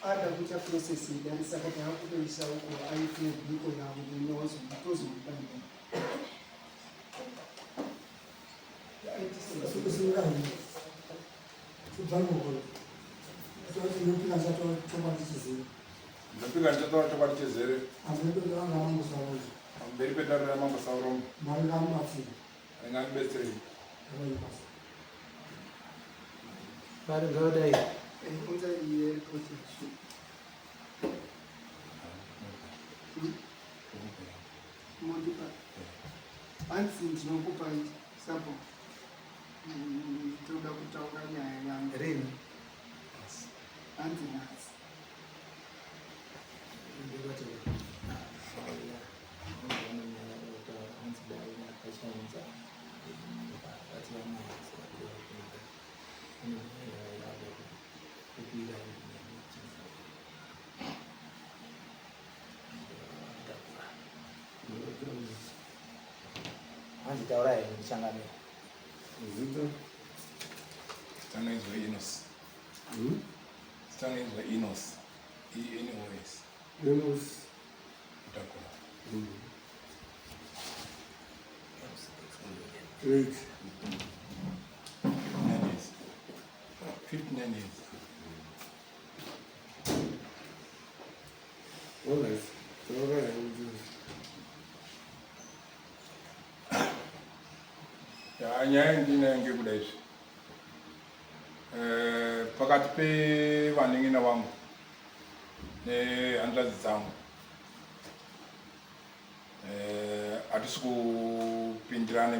Ada kuita process yedare saka taakutoisa uko aite mhiko yavo tozomupa nyaya. Ndinopika ndichataura chokwadi chizere pamberi pedare ramambo Saurombe. Anenge andibetserei. Pari ngaudai. Unza iye report yacho. Mondipa. Hanzi ndinokupa sapo. Toda kutaura nyaya yangu. Rini? Hanzi nhasi. Hanzi taurai henyu ndichangamira. Zita Tanoizwa Enos. Tanoizwa Enos. E N O S. Enos. Mutakura. Eight. 59 years. 59 years. All right. Taurai henyu. Ya, nyaya ndinayo ngekuda izvi. Eh, pakati pevanin'ina vangu nehanzvadzi dzangu eh, hatisi kupindirana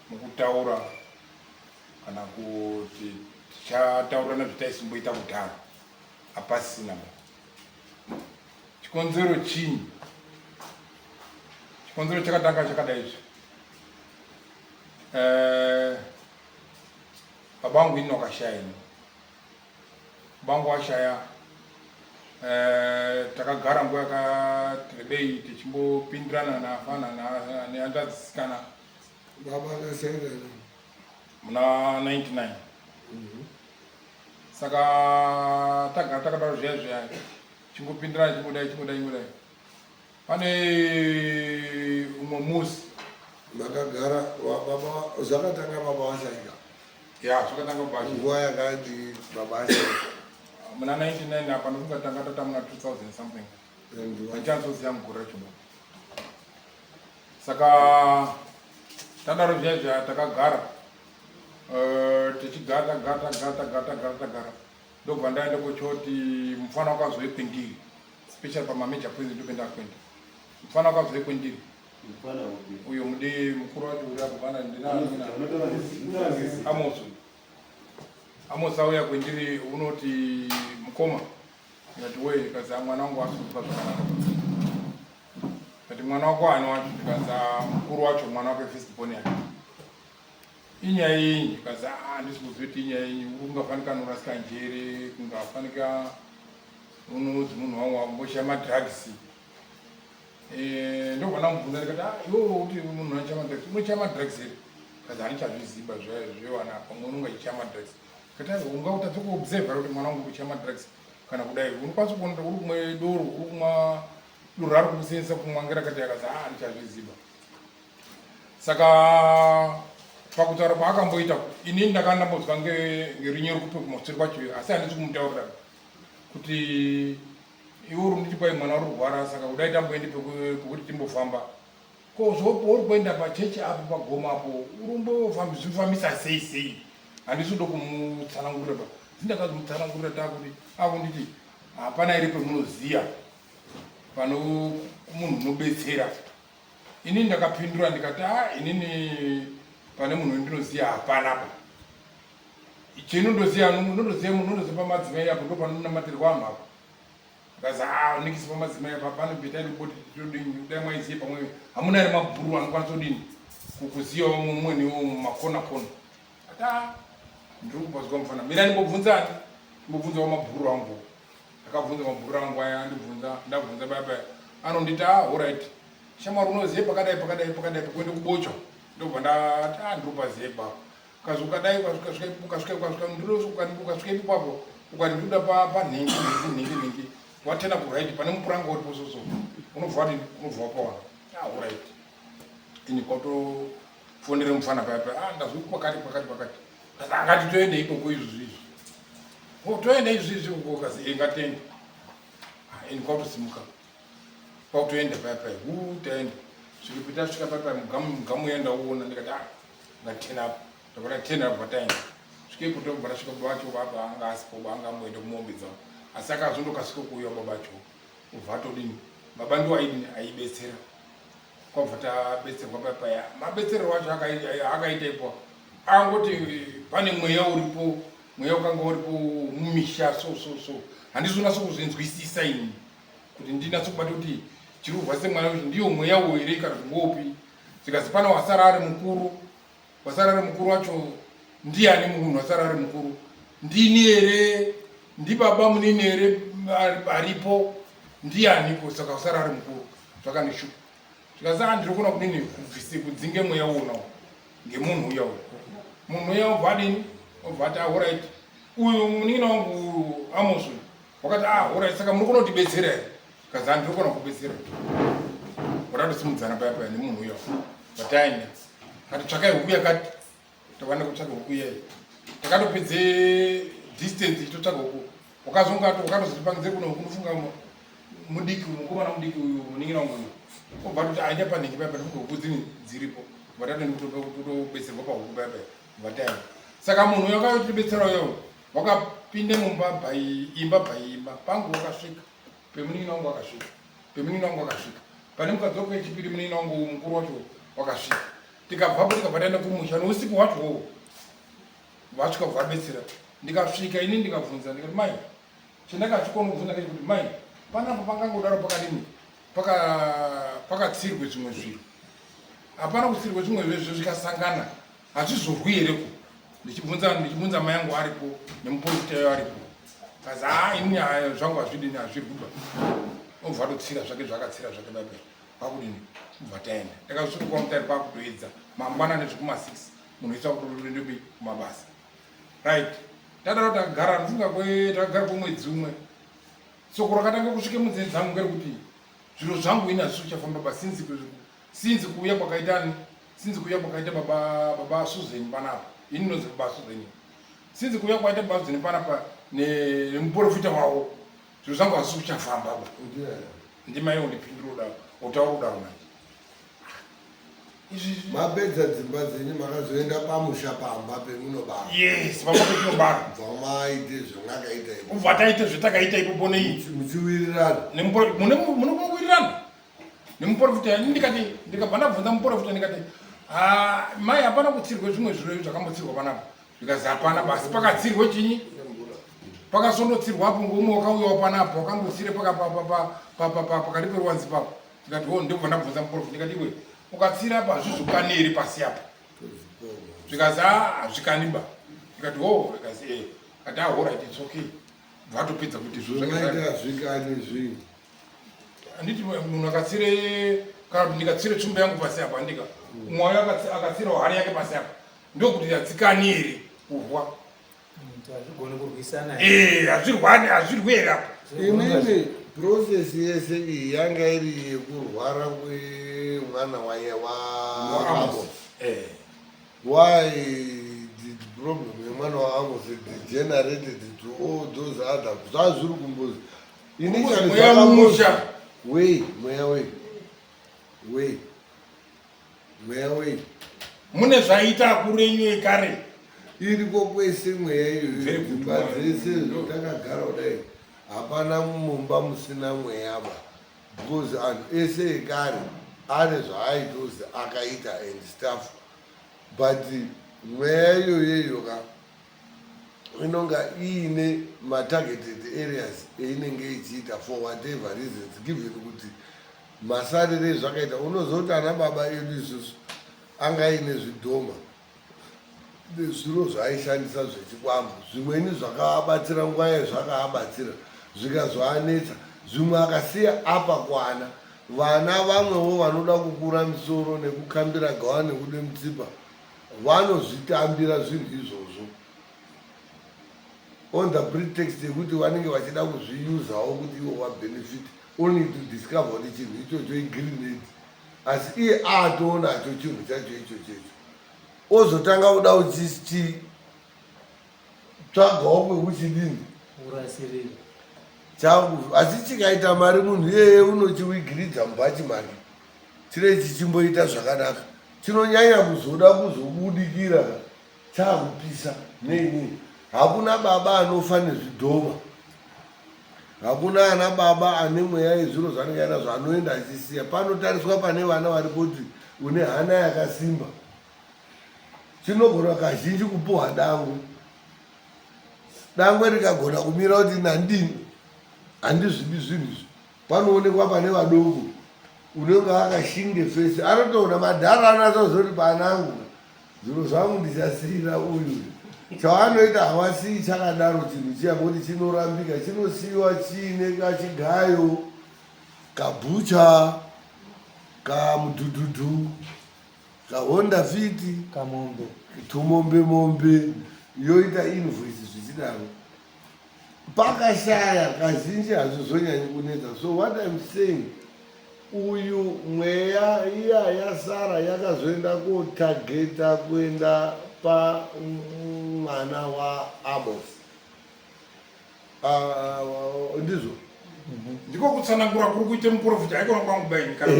mukutaura kana kuti tichataurirana zvataisimboita kudhara hapasina ba chikonzero chinyi chikonzero chakatanga chakadai izvi eh, baba vangu ini wakashaya ini baba vangu washaya eh, takagara nguva yakati rebei tichimbopindirana nafana nehanzvadzisikana Baba akashaya muna 99 saka tagara takadaro zviya zviya chingopindirana chingodai chingodai chingodai pane umwe musi Makagara baba zvakatanga baba vashaika. Ya, zvakatanga baba vashaika. Nguva yakati baba vashaika. Muna 99 apa ndofunga tanga tata muna 2000 something. Handichazoziva mugore racho ba. Saka tadaro zviya zviya takagara tichigara tagara tagara tagara tagara tagara ndobva ndaenda kuchoti mufana wakazouye kwendiri special pamamajor points ndopenda kuenda mufana wakazouye kwendiri uyo mudi mukuru wacho uri apo kana ndina Amos Amos auya kwendiri unoti mukoma ndikati wee ndikazi mwana wangu asikupa zvakanaka ndikati mwana wako ani wacho ndikazi mukuru wacho mwana wake first born yake inyaya yenyu ndikazi handisi kuziva kuti inyaya yenyu kungafanika anorasika njere kungafanika unozi munhu wangu wamboshaya madrugs Eh, ndobva ndamubvunza ndikati ah, iwewe kuti munhu anochaya madrugs unochaya madrugs here kazi handichazviziva zvevana pamwe unonga achichaya madrugs kati aiwa ungautadza kuobserva kuti mwana wangu kuchaya madrugs kana kudai unokwanisa kuona kuti uri kumwa doro uri kumwa doro raari kukusenzesa kumwa ngerakati akazi ah handichazviziva saka pakutaura kwaakamboita inini ndakanga ndambonzwa ngerunyero kupe kumashure kwacho asi handisi kumutaurira kuti iwe uri kunditi kwai mwana uri kurwara saka kudai tamboendi pekuti timbofamba ko zvopo uri kuenda pachechi apo pagomo apo urumbofambisa sei sei handisi kuda kumutsanangurira pa zindakazomutsanangurira takuti akunditi hapana iri pemunoziya pano munhu unobetsera inini ndakapindura ndikati a ah, inini pane munhu wendinoziya hapanapa chinondoziya unondoziya munhu unondoziya pamadzimai apo ndo panonamatirwa vanhu apo akazi a ah, nikisi pamadzimai apo pano beta irikoti todini dai mwaiziye pamwe hamuna ri mabhuru anokwanisa kudini kukuziyawo mumweniwo mumakona kona ati a ah, ndiri kupazwa mufana mira ndimbobvunzani ndimbobvunzawo mabhuru angu akabvunza mabhuru angu aya andibvunza ndabvunza baya baya anonditi a ah, horit shamwari unoziye pakadai pakadai pakadai pekuende kubochwa ndobva ndati a ndiri kupaziye baba Ukazi ukadai ukasvika ukasvika ukasvika ndiro ukasvika ipapo Ukati ndoda panhingi nhingi nhingi nhingi, watena kuright pane mupuranga uripo soso, unobva wadini? Unobva wapawana. Ah, alright. Ini kwatofonere mufana paya paya, ah, ndazwi kwakati kwakati kwakati. Ngati toende ikoko izvi izvi. Oh, toende izvi izvi uko kazi eh, ngatiende. Ah, ini kwatosimuka. Kwakutoenda paya paya. Hu taenda. Svike tasvika paya paya mugamu mugamu yenda uona ndikati ah, ngatena apo. Ndakona tena bva taenda. Svike ipo tobva tasvika baba vacho baba anga asipo baba anga amboenda kumombe dzavo. Asi akazondokasika kuuya baba vacho. Ubva atodini? Baba ndiwo aidini aibetsera. Kwabva tabetserwa paya paya. Mabetserero acho akaita ipo. Angoti pane mweya uripo, mweya ukanga uripo mumisha so so so. Handisi kunatso kuzvinzwisisa ini. Kuti ndinatso kubata kuti chiri kubva semwana kuti ndiyo mweya uyu here kana kuti ngopi. Zvikasi pana wasara ari mukuru. Wasara ari mukuru wacho ndiani munhu wasara ari mukuru? Ndini here? Ndibaba munini here aripo? Ndianiko saka wasara ari mukuru? Zvakandishupa. Zvikasi ah ndiri kuona kudini kubvise kudzinge mweya uona ngemunhu uya uyu. Munhu uya obva adini? Obva ati ah alright. Uyu munin'ina wangu Amos uyu wakati ah alright saka muri kuona kutibetsera here? Kazi ah ndiri kuona kubetsera. Wakatosimudzana paya paya nemunhu uya. Vataenda. Kati tsvakai huku yakati. Takaenda kutsvaga huku iyayi. Takatopedze distance ichitotsvaga huku. Wakazonga wakatozotipangidze kuno huku ndofunga mudiki mukomana mudiki uyu munin'ina wangu uyu. Obva atoti aenda panhingi paya panofunga huku dzini dziripo. Vatatoenda kutobetserwa pahuku paya paya. Vataenda. Saka munhu uyo akatibetsera uyo wakapinda mumba by imba by imba pangu wakasvika pemunin'ina wangu wakasvika pemunin'ina wangu wakasvika pane mukadzi wako wechipiri munin'ina wangu mukuru wacho wakasvika tikabvapo tikabva taenda kumusha nousiku hwacho hwohwo vasvika kuvabetsera ndikasvika ini ndikabvunza ndikati mai chandakachikona kubvunza ndechekuti mai panapa pangangodaro pakadini pakatsirwe zvimwe zviro hapana kutsirwe zvimwe zvezvo zvikasangana hazvizorwi here ko ndichibvunza ndichibvunza mai yangu aripo nemuporofita yayo aripo kazi haa ini zvangu hazvidini hazvirwiba obva atotsira zvake zvaakatsira zvake baba kwakudini kubva taenda takazosvika kwamutare kwakutoedza mangwana nezvekuma 6 munhu wese akutoendepi kumabasa right tadaro takagara ndofunga takagara kwemwedzi umwe soko rakatanga kusvike munzee dzangu ngerekuti zviro zvangu ini hazvisi kuchafamba ba sinzi sinzi kuuya kwakaita sinzi kuuya kwakaita baba baba Susan panapa ini ndinonzi baba Susan sinzi kuuya kwaita baba Susan panapa nemuprofita wavo zviro zvangu hazvisi kuchafamba ba ndimai undipindura udaro utaura udaro manje mapedza dzimba dzenyu makazoenda pamusha pamba pemunobara yes pamba petinobara bva maite zvamakaita ipo kubva taite zvatakaita ipopo nei muchiwirirana munokuwirirana nemuprofita ndikati ndikabva ndabvunza muprofita ndikati ah, mai hapana kutsirwe zvimwe zviro zvakambotsirwa panapa zvikazi hapana basi pakatsirwe chinyi pakasondotsirwa apo ngoumwe wakauyawo panapa wakandotsire pakati peruwanzi papo ndikati ho ndobva ndabvunza muprofita ndikati iwe ukatsira apa hazvizokani here pasi apa zvikazi ah, hazvikani ba ndikati ho zvikazi e kati ahorit ah, its okay vatopedza kuti izvozvazvikani zvinhu handiti munhu akatsire kana kuti ndikatsire tsvimbo yangu pasi apa handika umwe wayo akatsirawo hari yake pasi apa ndokuti hadzikani here kurwa hazvigoni kurwisana eh, hazvirwani hazvirwi here apa inini process yese iyi yanga iri yekurwara kwemwana waamos eh. why did problem yemwana waamos degenerated to all those other zvazviri kumbozi initially zvakamosha wei mweya wei wei mweya wei mune zvaita akuru enyu ekare iriko kwese mweya iyoyo dzimba dzese zvatakagara kudai hapana mumba musina mweya ba because anhu ese ekare ane zvaaitozi akaita and stuff but mweya iyoyeyo ka inonga iine matargeted areas einenge ichiita for whatever reasons given kuti masarire ezvakaita unozoti ana baba edu isusu anga aine zvidhoma nezviro zvaaishandisa zvechikwambo zvimweni zvakaabatsira nguva yayo zvakaabatsira zvikazoanetsa zvimwe akasiya apa kwana vana vamwewo vanoda kukura misoro nekukambira gawa nekude mutsipa vanozvitambira zvinhu izvozvo. On the pretext yekuti vanenge vachida kuzviyuzawo kuti ivo vabenefit, only to discover kuti chinhu ichocho igrenade, asi iye aatoonacho chinhu chacho ichocho icho, ozotanga kuda kuchitsvagawo kwekuchidini. Kurasirira. Changu. Asi chikaita mari, munhu iyeye unochiwigiridza mubhachi make, chine chichimboita zvakanaka, chinonyanya kuzoda kuzobudikira chaakupisa. Nei? Hakuna baba anofa nezvidhoma, hakuna ana baba ane mweya yezviro zvanenge ainazvo anoenda achisiya. Panotariswa pane vana varipo kuti une hana yakasimba. Chinogona kazhinji kupuhwa dangwe, dangwe rikagona kumira kuti nandini handizvidi zvinhu izvi, panoonekwa pane vadoko unenge akashinge fesi, anotoona madhara anatozoti panangu zviro zvangu ndichasiyira uyu. Chaanoita havasiyi chakadaro chinhu chiya, kuti chinorambika, chinosiyiwa chiine kachigayo, kabhucha, kamudhudhudhu, kaHonda Fit, kamombe, tumombe mombe yoita invoice, zvichidaro. Pakashaya kazhinji hazvizonyanyi kunetsa. So what I'm saying, uyu mweya iya yasara yakazoenda kotageta kuenda pamwana waAmos. Ah, ndizvo. Ndiko kutsanangura kuri kuite muprofita, haikona kwangu baini kana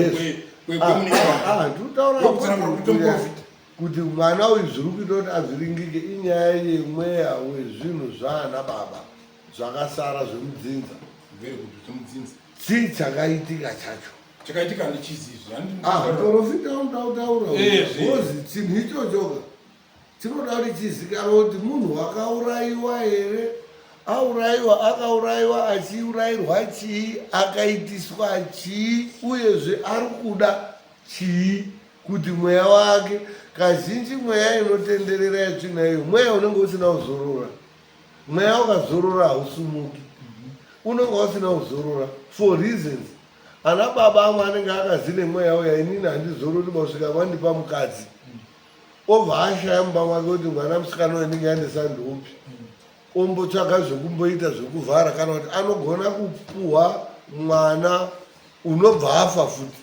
Ah, ndikutaura kutsanangura kuite muprofita. Kuti mwana uyu zviri kuita kuti avhiringike inyaya yemweya wezvinhu zvaana baba zvakasara zvemudzinza. Very good, zvemudzinza. Chii chakaitika chacho? Chakaitika ndichizizvi. Ah, muprofita unoda kutaura because chinhu ichochoka chinoda kuti chizikanwe kuti munhu wakaurayiwa here, aurayiwa, akaurayiwa achiurayirwa chii, akaitiswa chii, uyezve ari kuda chii kuti mweya wake. Kazhinji mweya inotenderera yetsvina iyo mweya unenge usina kuzorora. Mweya ukazorora hausumuki, unenge usina kuzorora for reasons. Ana baba amwe anenge akazine mweya uya, inini handizorori kusvika vandipa mukadzi, obva ashaya mumba mwake kuti mwana musikana uyu ndinge andisa ndiupi, ombotsvaga zvekumboita zvekuvhara, kana kuti anogona kupuhwa mwana unobva afa futi,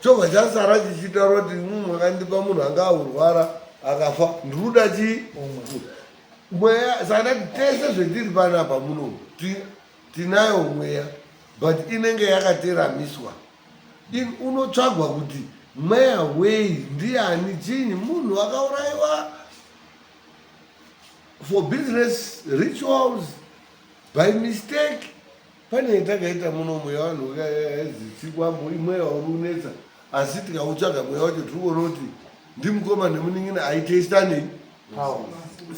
chobva chasara chichitaura kuti mwakandipa munhu anga aurwara akafa, ndikuda chii mweya. Saka ndati tese zvetiri panapa muno tinayo mweya, but inenge yakateramiswa. Unotsvagwa kuti mweya wei, ndiani, chinyi, munhu akaurayiwa for business rituals by mistake. Pane yatakaita muno mweya vanhu zitsikwambo, imweya uri unetsa, asi tikautsvaga mweya wacho tiri kuona kuti ndimukoma nemunin'ina aitesta nei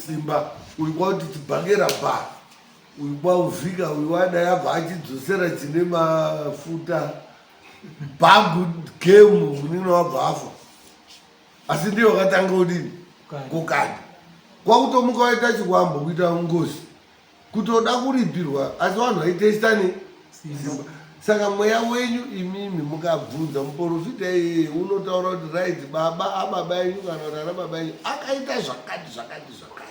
simba. Uyu kwakuti chibhakera ba, uyu kwauvhika, uyu wadai abva achidzosera chine mafuta bhagu gemu, munin'ina wabva afa, asi ndiye wakatanga kudini kukanda, kwakutomuka waita chikwambo kuita ngozi kutoda kuripirwa, asi vanhu vaitesta ne simba. Saka mweya wenyu imimi mukabvunza muprofita iyeye unotaura kuti right, baba ababa enyu kana kuti ana baba enyu akaita zvakati zvakati zvakati.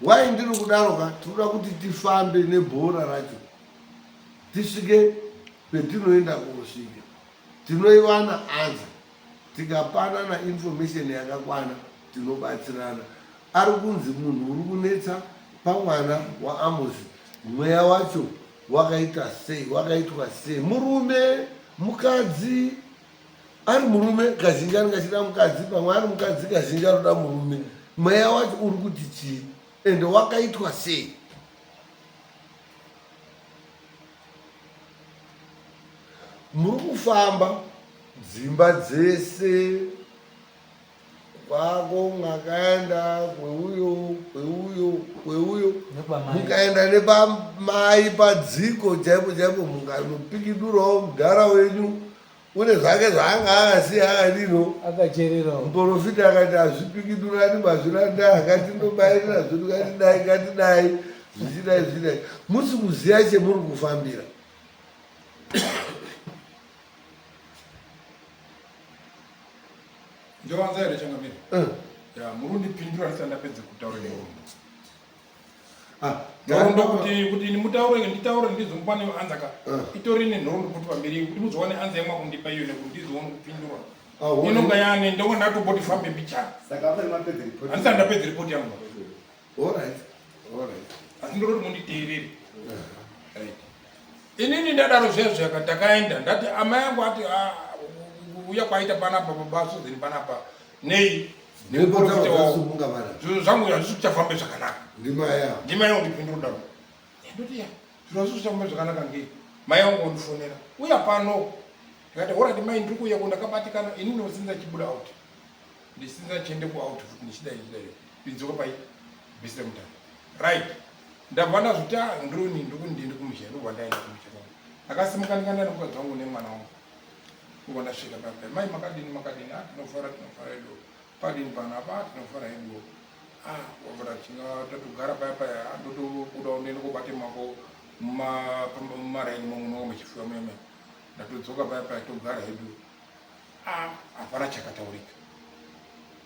Wai ndiri kudaro ka, tinoda kuti tifambe nebhora racho tisvike petinoenda kosvika, tinoiwana anza tikapanana information yakakwana, tinobatsirana. Ari kunzi munhu uri kunetsa pamwana waAmosi, mweya wacho wakaita sei, wakaitwa sei, murume, mukadzi? Ari murume kazhinji anenge achida mukadzi, pamwe ari mukadzi kazhinji anoda murume. Mweya wacho uri kuti chii ende wakaitwa sei? Muri kufamba dzimba dzese kwako, mwakaenda kweuyo, kweuyo, kweuyo, mukaenda nepamai padziko chaipo chaipo, mukanopikidurawo mudhara wenyu une zvake zvaanga akasiya akadino. Akachererawo. Muprofita akati hazvipikidurani mazviranda, akatindobayirira zvedu, katidai katidai, zvichidai zvichidai, musi kuziya chemuri kufambira. Ndovanza here, changamire? Ya, muri kundipindura ndisati ndapedza kutaura nhoroondo. Ah, Nhoroondo kuti kuti mutaure nditaure ndizomupa neanza ka. Ah. Itori nenhoroondo kuti pamberi kuti muzowane anza yemwakundipa iyo nekuti ndizoone kupindura. Ah, Inonga yane ndonga ndatomboti fambe mbichana. Saka apa mapedza report. Handisati ndapedza report yangu. Alright, alright. Asi ndinoti munditeerere. Right. Inini ndadaro zviya zviya ndakaenda ndati amai angu ati ah, uya kwaita panapa baba Susan panapa nei Ndipota nemuprofita wavo. vakasununga vana. Zvinhu zvangu hazvisi kuchafambe zvakanaka. Ndimai avo. Ndimai vangu ndipindura kudaro. Ndoti ya zviro hazvisi kuchafamba zvakanaka ngei. Mai vangu vondifonera uya pano. Ndikati horaiti mai ndiri kuuya ko ndakabatikana inini ndinosinza chibuda out. Ndisinza chiende ku out futi ndichidai ndichidai. Ndidzoka pai bhisi remutano. Right. Ndabva ndazviti ah ndiri ndiri kumusha ndobva ndaenda kumusha kwangu. Ndakasimuka ndikaenda nemukadzi wangu nemwana wangu. Ndobva ndasvika paya paya. Mai makadini makadini ah tinofara tinofara hedu. Padini pano apa ah tinofara hedu. Ah wabva tachinga tatogara paya paya ah ndotobuda ndoenda kobate mako mumaraini momuno muchifuya muya muya. Ndatodzoka paya paya togara hedu. Ah hapana chakataurika.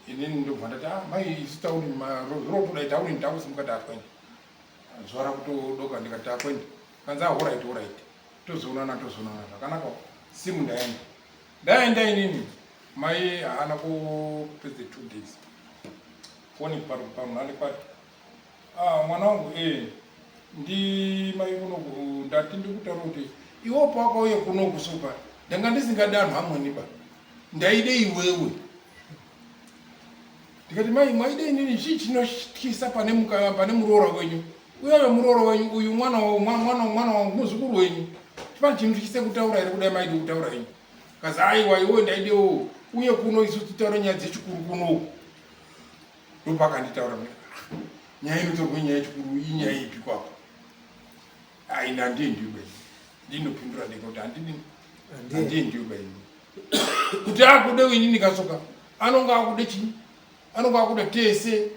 Inini ndobva ndati ah mai isu tauni zvirotodai tauni takusimuka takuenda. Zuva rakutodoka ndikati takuenda. Kanzi ah alright alright. Tozoonana tozoonana zvakanaka. Simu ndaenda. Ndaenda inini mai haana kupedza 2 days. Foni parunhare kwati ah mwana wangu eh ndi mai kunoku ndati ndikutaura kuti iwe pawakauya kunoku supa ndanga ndisingadi anhu amweni ba ndaide iwewe ndikati mai mwaide inini chii chinotyisa pane muka pane muroora wenyu uyoyo muroora wenyu uyu mwana mwana mwana wangu muzukuru wenyu chipani chinotyise kutaura here kudai maide kutaura henyu kazi aiwa iwe ndaidewo uye kuno isu titaure nyaya dzechikuru kunoku ndopakanditaura nyaya inotorwa nyaya yechikuru inyaya ipi kwapo aina handiendi uba ini ndinopindura ndega kuti handidi handiendi uba ini kuti akude inini kasoka anonga akude chii anonga akude tese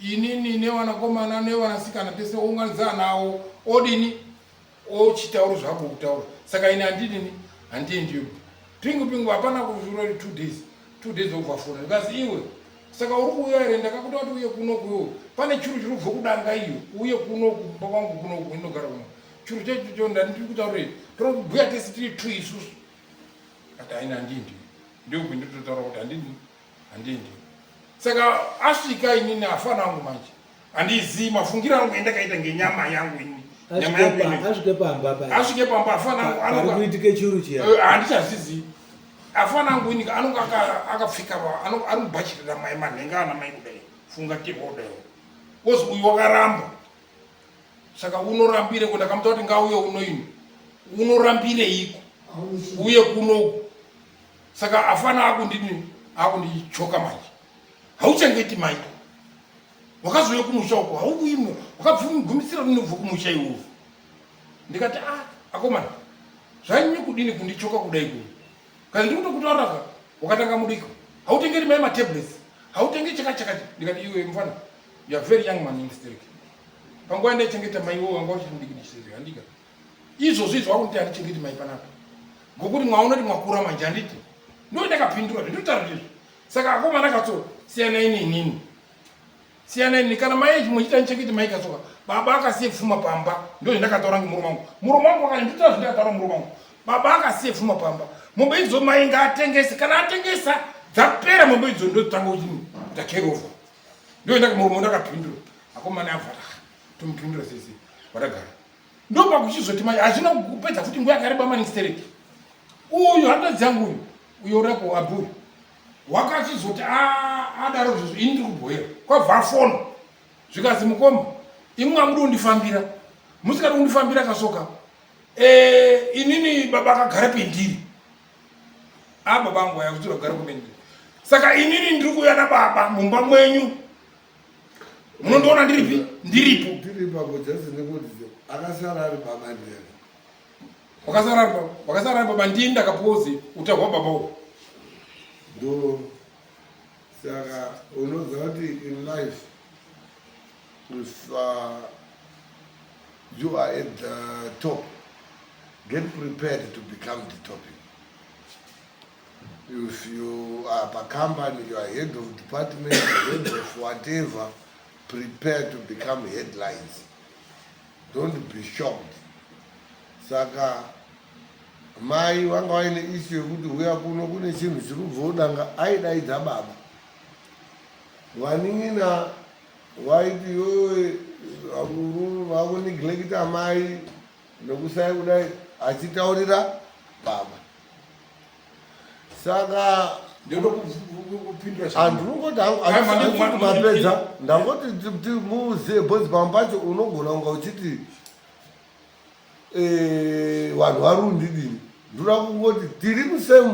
inini nevanakomana nevanasikana tese ounganidza nawo odini ochitaura zvako kutaura saka ini handidini handiendiyo pingu pingu hapana kuzvura 2 days 2 days obva fona ndikazi iwe saka uri kuuya here ndakakuta kuti uye kunoku iwo pane churu chiri kubva kudanga iyo uye kunoku kumba kwangu kunoku inogara kuno churu chechocho ndandiri kutaura torobhuya tese tiri two isusu ati haina handiendi ndioku nditotaura kuti handidi handiendi saka asvika inini afana angu manje handizii mafungiro angu endakaita ngenyama yangu ini nyama yangu ini Asvike pamba paya asvike pamba afana angu pari anonga kuitike churu chiya handichazvizivi afana angu ini anonga akapfeka ari mubhachirira mai manhenga ana mai kudai funga tehwa kudai kozi uyu wakaramba saka unorambireko ndakamuta kuti ngauye unoini unorambireiko uye kunoku saka afana akundini akundichoka manje hauchengeti mai wakazouya kumusha uko hauuimo wakabvumisira unobva kumusha iwovo ndikati a akomana zvanyanye kudini kundichoka kudai kuno kana ndiri kutokutaurira ka wakatanga mudiko hautengeri mai matablets hautenge chakati chakati ndikati iwe mufana you are very young man in spirit panguva yandaichengeta mai iwo wanga uchiri mudiki dichizvi handika izvozvo izvo wakuti handichengeti mai panapa ngokuti mwaona kuti mwakura manje handiti ndo ndakapindura zvindinotaura ndizvo saka akomana katso siyanai nenini siyanai neni kana mai muchiita ndichengeti mai katsoka baba akasiye pfuma pamba ndo zvandakataura ngemurume wangu murume wangu wakati ndinotaura zvandakataura murume wangu baba akasiye pfuma pamba mombe idzo mai ngaatengese kana atengesa dzapera mombe idzo ndotanga kuti tacarry over ndo murume ndakapindura akomana abva tomupindura sese watagara ndopakuchizoti mai hazvina kupedza futi nguva yakareba maningi stereki uyu hanzvadzi yangu uyu uyo urapo abhuyu wakachizoti adaro zvizvo ini ndiri kubhoera kwabva afona zvikanzi mukoma imwe amudi kundifambira musikadi kundifambira kasoka inini baba akagara pendiri a baba angu aya kuti vagara kupendiri saka inini ndiri kuuya nababa mumba mwenyu munondiona ndiripi ndiripo Tiri ipapo just nekuti akasara ari baba ndiyani. wakasara ari baba wakasara ari baba ndini ndakapozi utahwa baba uhu Ndo saka unoziva kuti in life if you are at the top get prepared to become the topic. If you are a company, you are head of department, head of whatever, prepare to become headlines. Don't be shocked. Saka mai vanga vaine issue yekuti huya kuno kune chinhu chiri kubva kudanga, aidaidza baba. Vanin'ina vaiti iwewe vakuneglecta mai nekusai kudai achitaurira baba. Saka handinongoti mapedza ndangoti muzive bhozi pamwe pacho unogona kunga uchiti eh, vanhu vari kundidini ndoda kungoti tiri musame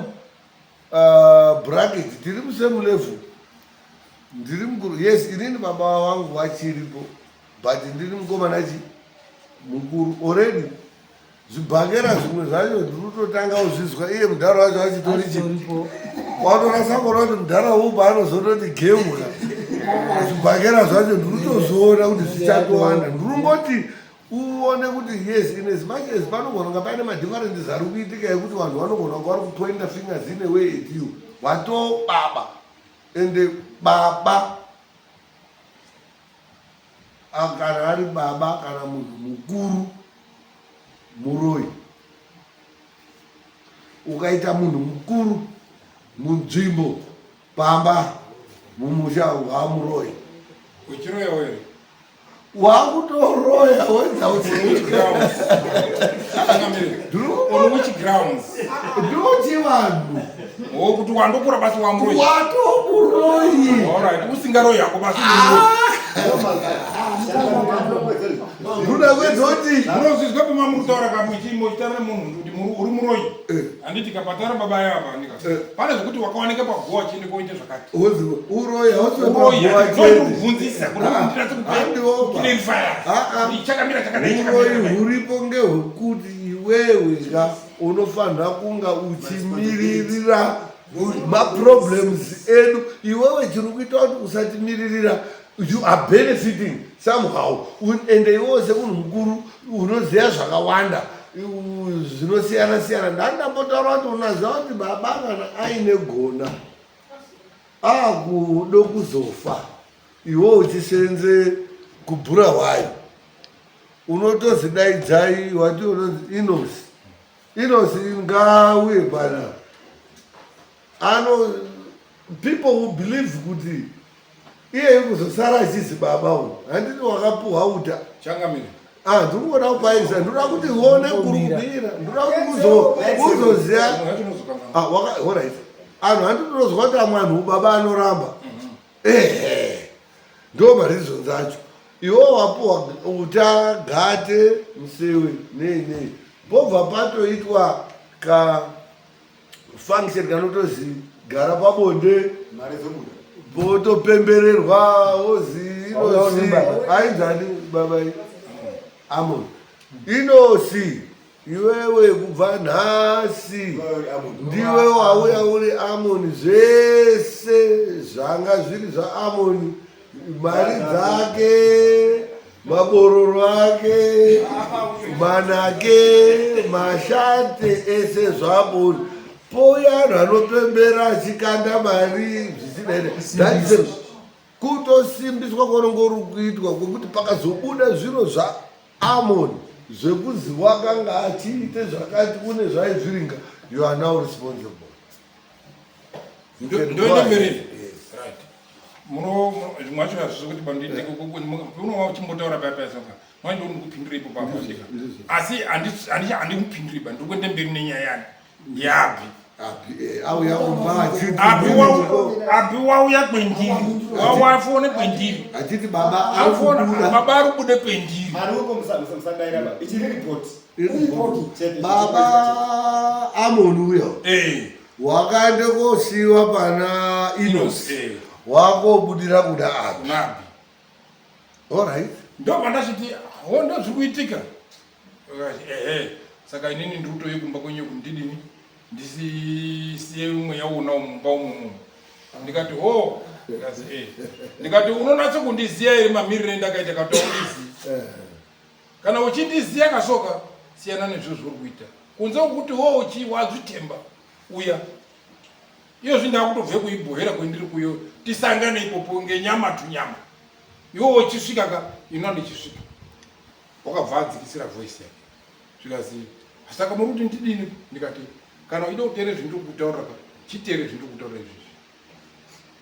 bracket tiri musame level ndiri mukuru yes inini baba vangu vachiripo but ndiri mukomana chi mukuru already zvibhakera zvimwe zvacho ndiri kutotanga kuzvizwa iye mudhara wacho achitori chi watorasa kuona kuti mudhara uyu paanozototi gemuka zvibhakera zvacho ndiri kutozviona kuti zvichatowanda ndiri kungoti uone kuti yes in as much as panogona kunga paine madifferences ari kuitika ekuti vanhu vanogona kunga vari kupointa fingers in a way at you watoo baba ende baba kana ari baba kana munhu mukuru muroyi ukaita munhu mukuru munzvimbo pamba mumusha wamuroyi uchiroyawo here wakutoroya wedza On which grounds? Ndoti vanhu kuti wandokura basi wamuroyi watomuroyi Alright, usingaroyi hako basi ndoda kwedzoti munozvizwa pamamuritaura kamuchitaura nemunhu kuti uri muroyi handiti kapatara baba yava ndika pane zvekuti wakawanika paguwa chiende koita zvakati uroyi uroyi ndokubvunzisa chakamira chakadai uroyi huripo ngehwekuti iwewe ka unofanira kunga uchimiririra maproblems edu iwewe chiri kuita kuti usatimiririra you are benefiting somehow ende iwewe semunhu mukuru unoziva zvakawanda zvinosiyana siyana ndandambotaura kuti unaziva kuti baba kana aine gona akudo kuzofa iwe uchisenze kubhura wayo unotozi daidzai wati unonzi inosi inosi ngauye pana ano people who believe kuti iye kuzosara achizi baba uyu handiti wakapuhwa uta changamire Ah, ndiri kuona kupaisa ndinoda kuti uone kurubira ndinoda kuti uzoziva Ah, alright anhu handinozwa kuti amwe anhu baba anoramba ehe ndo mareasons acho iwo wapuwa uta gate musewe nei nei pobva patoitwa ka function kanotozi gara pabonde potopembererwa wozi inosi ainzani baba amon inosi iwewe kubva nhasi ndiwe wauya uri amoni zvese zvanga zviri zvaamoni mari dzake mabororo ake manake mashate ese zvaamoni pouya anhu anopembera achikanda mari zvisinai kutosimbiswa kwaunenge uri kuitwa kwekuti pakazobuda zviro zvaamoni zvekuzi wakanga achiite zvakati une zvaizviringa you are now responsible ndoende mberi right muno zvimwe zvacho hazvisi kuti unova uchimbotaura paya paya saka manje uri ndikupindura ipo papo asi handikupinduri ba ndiri kuenda mberi nenyaya yani yaabhi abhi wauya kwendiri wawafone kwendiri achiti baba baba ari kubude kwendiri baba amoni uyo eh. wakaenda kosiiwa pana Inos eh. wakobudira kuda Abhi nabi alright ndopandachiti ho ndo zviri kuitika ehe saka inini ndiri kutouye kumba kwenyu kundidini ndisisiye mweya uona mumba umomo ndikati ho ndikazi e ndikati unonatso kundiziya here mamiriro endakaita kataundiziyi eh. kana uchindiziya kasoka siyana nezviro zvauri kuita kunze kwekuti wo uchi wazvitemba uya iyozvi ndakutobve kuibhohera kwendiri kuyo tisangane ipopo ngenyama tunyama iwo uchisvika ka ino ndichisvika. Wakabva adzikisira voice yake. Zvikazi saka muri kuti ndidini? Ndikati kana uchida kuteerera zvindiri kutaurira ka chiteere zvindiri kutaurira izvizvi.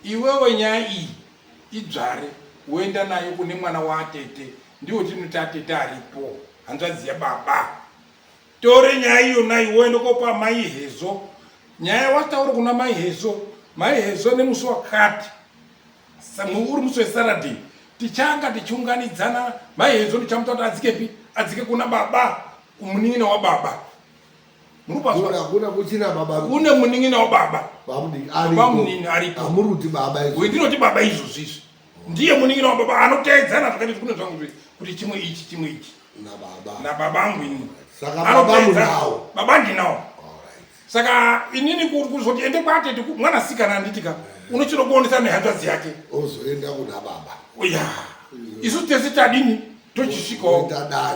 Iwewe nyaya iyi idzvare woenda nayo kune mwana waatete ndiwo tinoti atete aripo hanzvadzi yababa. Tore nyaya iyonayi woenda kopa mai Hezo. Nyaya wataura kuna mai Hezo, mai Hezo nemusi wakati uri musi weSaturday tichanga tichiunganidzana mai Hezo ndichamuta kuti adzikepi adzike kuna baba kumunin'ina wababa. Kuna kuchina baba kune munin'ina wababa bamunini aripo amuruti baba izvo ndinoti baba izvozvo izvi ndiye munin'ina wababa anoteedzana zvakaita kune zvangu kuti chimwe ichi chimwe ichi nababa nababa angu inini saka baba munawo baba ndinawo saka inini kuzoti ende kwatete mwanasikana anditika unochida kuonesa nehanzvadzi yake ozoenda kuna baba ya isu tese tadini tochisvikawo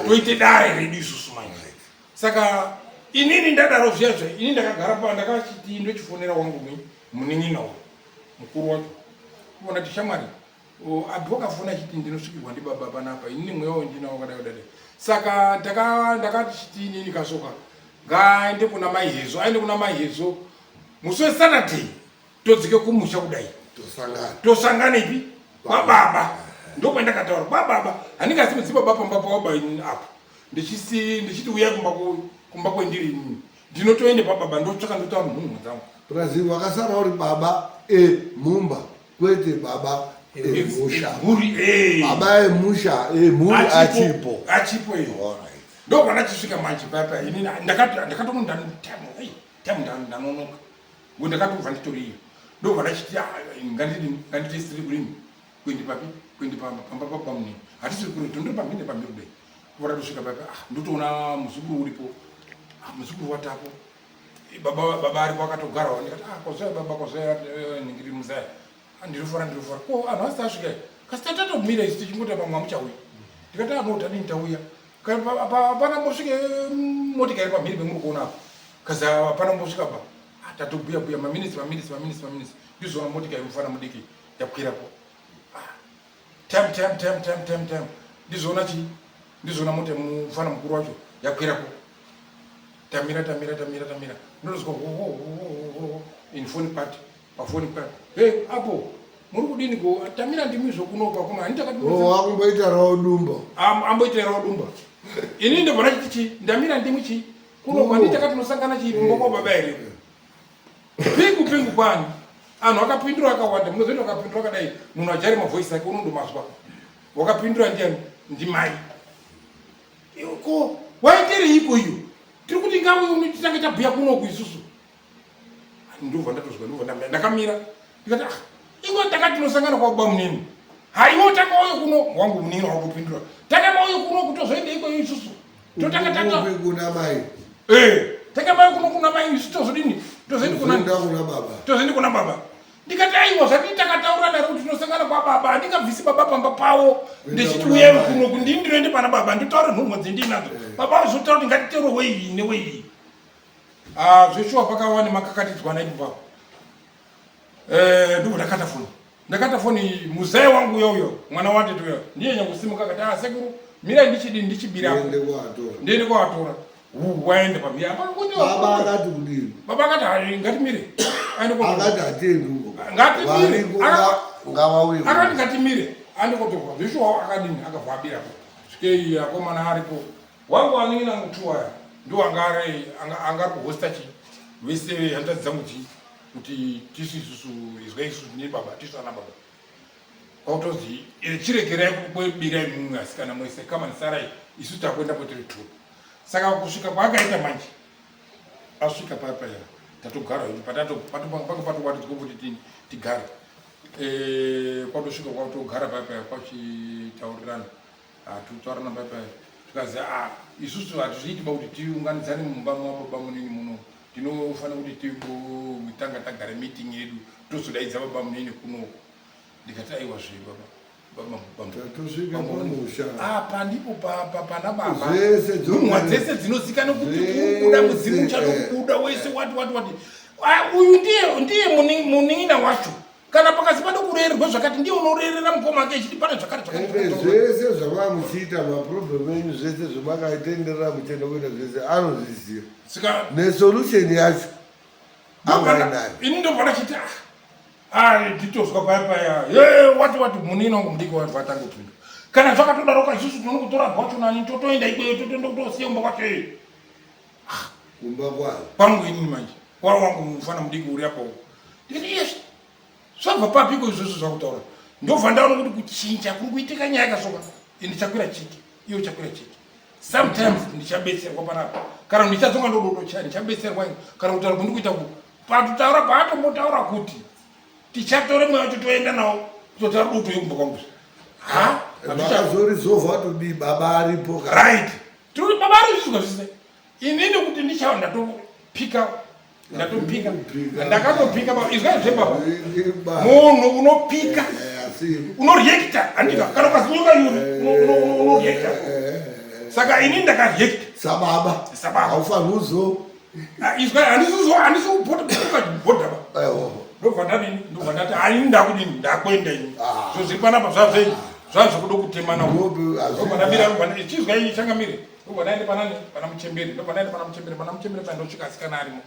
toite dare redu isusu manje saka inini ndadaro zviya zve inini ndakagara pa ndakachiti ndochifonera wangu munin'ina uyu mukuru wacho kuona ti shamwari Abhi wakafona achiti ndinosvikirwa ndibaba panapa inini mweya uyu ndinawo wakadai kudai saka ndakati inini kasoka ngaaende kuna mai Hezo aende kuna mai Hezo musi wesaturday todzike kumusha kudai tosangana ipi kwababa ndokwandakataura kwababa handingasimudzi baba pamba pawaba inini apo ndichiti uyai kumba kwendiri inini ndinotoende pababa ndotsvaka ndotaura mhunhu dzangu Brazil wakasara uri baba emumba kwete baba emusha mhuri baba emusha emhuri achipo achipo iyo ndokwandachisvika manje paya paya ini ndakatoona time ndanonoka ngo ndakatobva nditori iyo ndobva ndachiti ah, ngandidini nganditesitiri kurini kuende papi kuende pamba pabamunini hatisiri kure tondiri pamhiri nepamhiri kudai kubva tatosvika paya ah, ndotoona muzukuru uripo ah, muzukuru watapo baba baba aripo akatogarawo ndikati ah kozaya baba kozaya eh, ningiri muzaya ah, ndirifora ndirifora ko anhu asati asvika kasi tatatomira isu tichingoti pamwe amuchauya ndikati ah no tadini tauya hapana mbosvike mm, motika iri pamhiri pemuri kuona apo kasi hapana mbosvika pa ah, tatobhuya bhuya maminitsi maminitsi maminitsi maminitsi ndizoona motika yemufana mudiki yakwirapo ah, time time time time time time ndizoona chii ndizoona mota yemufana mukuru wacho yakwirapo tamira tamira tamira tamira ndinozwa hohohohoho in phone part pafoni part hey apo muri kudini ko tamira ndimi zvokuno kwakoma hani takati oh akumboita rawo dumba amboita rawo dumba ini ndobona chiti chi ndamira ndimi chi kuno kwandi takati tinosangana chi kumba kwa baba here pingu pingu kwani anhu akapindura akawanda munozoita akapindura akadai munhu ajari mavoice ake unondomazwa wakapindura ndiani ndimai Ko waitereiko iyo? Tiri kuti ngawe uno titange tabhuya kunoku isusu. Ndobva ndatozwa ndobva ndamira ndakamira. Ndikati ah ingo takati tinosangana kwa baba munini. Haiwo tanga uyo kuno wangu munini wakupindura. Tanga uyo kuno kutozoenda iko isusu. Totanga tata kuna mai. Eh, tanga mai kuno kuna mai isu tozodini? Tozoenda kuna baba. Tozoenda kuna baba. Ndikati aiwa zvadii takataura naro kuti tinosangana kwababa handingabvisi baba pamba pavo ndichiti uyai kuno ndini ndinoende pana baba nditaure nhumwa dzendinadzo eh. baba vazotaura kuti ngatitero weiyi neweiyi ah, zveshuwa pakava nemakakatidzwana ipo papo eh, ndobva ndakata foni ndakata foni muzaya wangu uya uyo mwana watete uya ndiye nyakusimuka akati ah sekuru mirai ndichidini ndichibirapo ndiende kwawatora waende pamhiri apa kuti baba akati kudini baba akati hai ngatimire aende ko akati hatiendi uko ngatimire ngavauye akati ngatimire aende kotorwa zveshuwa akadini akabva abirapo svikei akomana aripo wangu anin'ina mutu waya ndiwo anga ari anga ari kuhosta chi vese hanzvadzi dzangu chi kuti tisu isusu izwa isusu tine baba tisu ana baba kwakutozi eh, chiregerai kubirai mumwe asikana mwese kama sarai isu takuenda kwetiri two saka kusvika kwaakaita manje asvika paya paya tatogara hedu patopanga patowatidzwa kuti tigare eh, kwatosvika kwatogara paya paya kwachitaurirana hatutaurana paya paya zvikazi ah, isusu hatizviiti ba kuti tiunganidzane mumba mwababa munini muno tinofanira kuti titanga tagare meeting yedu tozodaidza baba munini kunoku ndikati aiwa zve baba Tatosvika pamusha. Apa ndipo pana baba. Zvese Nhumwa dzese dzinozikana kuti kubuda mudzimu uchada kubuda wese wati wati wati. Ah, uyu ndiye ndiye munin'ina wacho. Kana pakasi pade kurererwa zvakati, ndiye unorerera mukoma ake echiti pane zvakati zvakati. Ende zvese zvamava muchiita maproblem enyu zvese zvamakatenderera muchienda kuita zvese anozviziva. Saka Nesolution yacho angainayo. Ini ndobva ndachiti ah, nditozwa paya paya. Ye wati wati munini wangu mudiki wati vatanga kupinda. Kana zvakatodaro ka isusu tinokutora bwacho nani totoenda ikweyo totoenda kutosiya kumba kwacho iyo. Kumba kwayo. Kwangu inini manje. Kwa wangu mufana mudiki uri apo. Ndikati yes. Zvabva papiko izvozvo zvakutaura. Ndobva ndaona kuti kuchinja kuri kuitika nyaya yakasoka. Ini ndichakwira chiki, iwe uchakwira chiki. Sometimes ndichabetserwa panapa. Kana ndichadzoka ndododocha ndichabetserwa kana kutaura kundi kuita ku. Patotaura paatombotaura kuti tichatore mweya wacho toenda nawo kutotaura duto yekumba kwangu. Ha? Vakazorizovha kutodii baba aripo ka. Right. Tiri baba ari zvizwa zvise. Inini kuti ndichawa ndatopika ndatopika ndakatopika baba izwa zve baba munhu unopika unoreacta handika kana ukazinyoka yuri unoreacta saka ini ndakareacta sababa sababa haufaniri uzo izwa handisizo handisi kubhodha ba ndobva ndadini ndobva ndati haini ndakudini ndakuenda ini zvo zviri panapa zvazvenyu zvazvekuda kutemana ndobva ndamira chizwa ini changamire Ndobva ndaenda panani pana muchembere, ndobva ndaenda pana muchembere, pana muchembere paya ndosvika asikana arimo.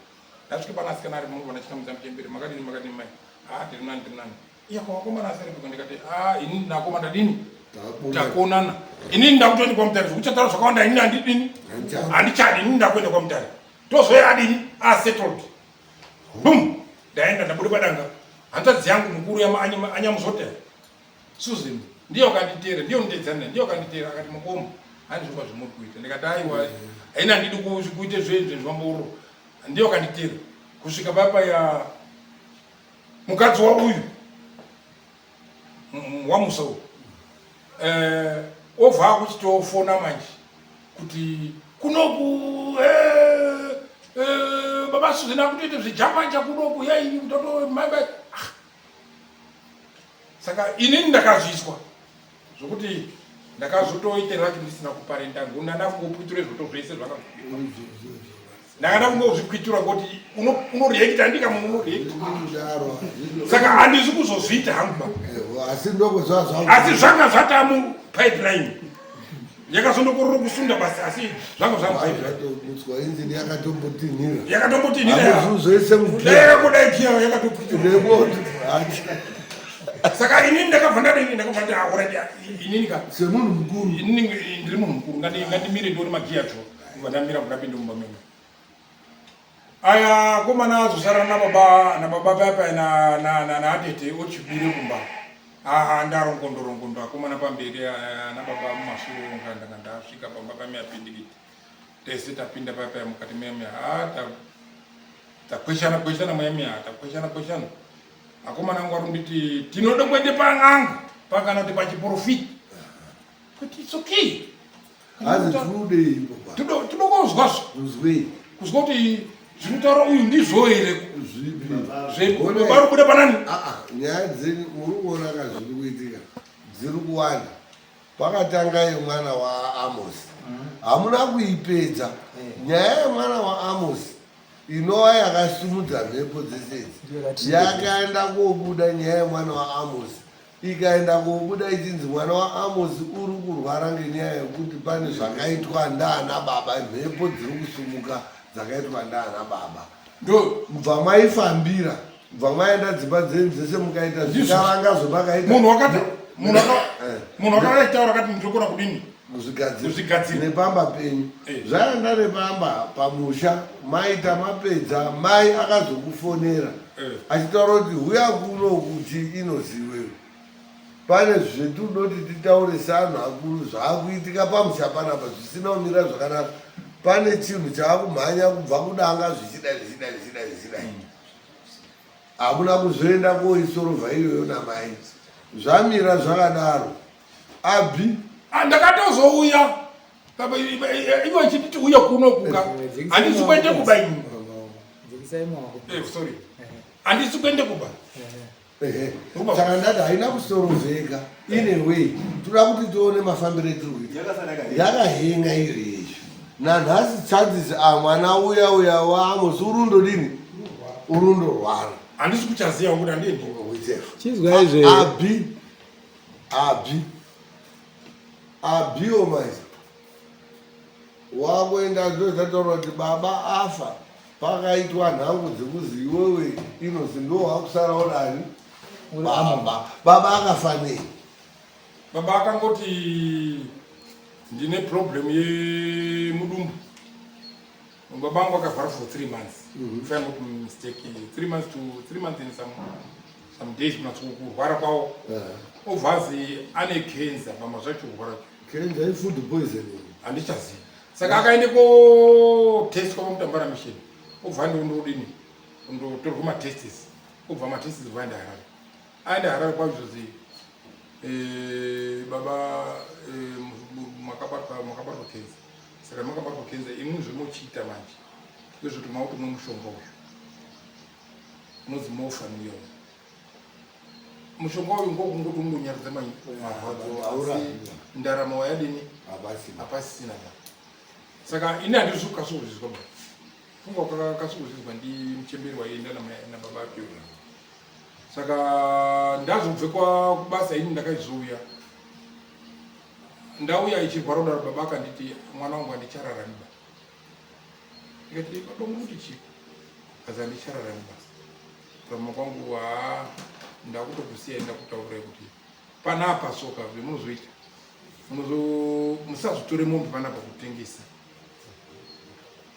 Ndasvika pana asikana arimo ndobva ndachikamudza muchembere, makadini makadini mai? Ah ndiri nani ndiri nani. Iya ko vakomana asiri ndikati ah ini ndakoma ndadini? Takonana. Inini ndakutoenda kwaMutare zvekuchataura zvakawanda inini handidini? Handichadi inini ndakuenda kwaMutare. Tozoya adini? Ah settled. Boom! Ndaenda ndabuda padanga. Hanzvadzi yangu mukuru yama anyamuzote. Susan ndiye wakanditeera, ndiye unondedzana, ndiye wakanditeera akati mukoma handizvo kwazvimuri kuita. Ndikati aiwa, haina handidi kuite zvezve zvambouro. Ndiye wakanditeera kusvika papa ya mukadzi wauyu wamusa uyu obva akuchitofona manje kuti kunoku baba Susan akutoita zvejambanja kunoku yai kutoto maibai. Ah. Saka inini ndakazviswa zvokuti ndakazotoite raki ndisina kuparenta ngunda ndakungopwitura zvoto zvese zvaka ndakada kungozvikwitura kuti unoreacta handika munhu unoreacta saka handisi kuzozviita hangu ba asi ndokuziva asi zvanga zvatamu pipeline yakazondokorora kusunda basi asi zvanga zvamupipeline injini yakatombotinhira yakatombotinhira zvese mugiya giya yakatopwitura saka inini ndakabva ndadini ndakabva ndati already inini ka semunhu mukuru inini ndiri munhu mukuru ngandimire ndione magiya acho kubva ndamira ndapinda mumba menyu aya komana azosara nababa nababa paya naatete ochibire kumba aa ndarongondorongondo akomana pamberi nababa mumasure ndanga ndasvika pamba pamiyapindikiti tese tapinda paya paya mukati muyamiya ha takweshana kweshana muyamiya takweshana kweshana akomana angu arunditi tinoda kuende pan'anga pakana kuti pachiprofita kuti it's okay hanzi tinodei ipo tinokozwazvo kuzwei kuzwa kuti zvinotaura uyu ndizvo here zvipi vari kubuda panani nyaya dzenyu muri kuona ka zviri kuitika dziri kuwanda pakatanga yemwana waAmosi hamuna kuipedza nyaya yemwana waAmosi inova yakasimudza mhepo dzese idzi yakaenda kobuda nyaya yemwana waAmosi ikaenda kobuda ichinzi mwana waAmosi uri kurwara ngenyaya yekuti pane zvakaitwa ndaana baba mhepo dziri kusumuka dzakaitwa ndaana baba ndo mubva maifambira mubva maenda dzimba dzenyu dzese mukaita zvikaranga zvemakaita munhu wakati munhu akataura akati ndinokona kudini kuzvigadzira Kuzvigadzira. nepamba penyu Eh. zvaenda nepamba pamusha maita mapedza mai akazokufonera achitaura kuti huya kuno kuti inoziwewe pane zvetinoti titaure seanhu akuru zvaakuitika pamusha panapa zvisina kumira zvakanaka pane chinhu chaakumhanya kubva kudanga zvichidai zvichidai zvichidai zvichidai hamuna kuzoenda koisorovha iyoyo namai zvamira zvakadaro abhi Ah, ndakatozouya Baba, ivo ichititi uye kuno kuka handisi kuende kuba ini Dzikisai maoko. Sorry handisi kuende kuba Ehe. Saka ndati haina kusorovheka in a way toda kuti tione mafambiro etiri kuita yakahenga iyo yesho nanhasi chances a mwana uya uya waAmosi urundodini urundorwara. Handisi kuchaziva kuti handiendi. Chizwaizve. Abi. Abi. Abiwo manje. Wakuenda ndozataura kuti baba afa pakaitwa nhango dzekuzi iwewe inozi ndo wakusara urani baba baba akafa nei baba akangoti ndine problem yemudumbu baba angu akavhara for three months mm -hmm. if I'm not mistake three months to three months and some, some days kunatso kurwara kwawo obva azi ane cancer pama zvacho kurwara Kenza ifood poisoning. Handichazivi. Saka akaende kotestwa pamutambara mission. Obva ndodini? Ndotorwa matestes. Obva matestes vaenda Harare. Aenda Harare kwaizvozvi eh, baba eh, makabatwa makabatwa kenza. Saka makabatwa kenza imwi zvemochiita manje. Ndezvekuti makutomwa mushonga uyu. Unonzi morphin uyo. Mushonga uyu ngokungoti ungonyaradza marwadzo asi ndaramo yadini hapasisina ba. Saka ini handisi kukasika kuzvizwa ba. Funga wakakasika kuzvizwa ndi muchemberi waienda nababa ake uyu. Saka ndazobve kubasa ini ndakaizouya. Ndauya ichirwara kudaro baba akanditi mwana wangu handichararami ba. Ndikati baba mukuti chii? Kazi handichararami basa. Kurarama kwangu haa ndakutokusiya ndakutaurirai kuti panapa soka zvemunozoita munozo musazotore mombe panapa kutengesa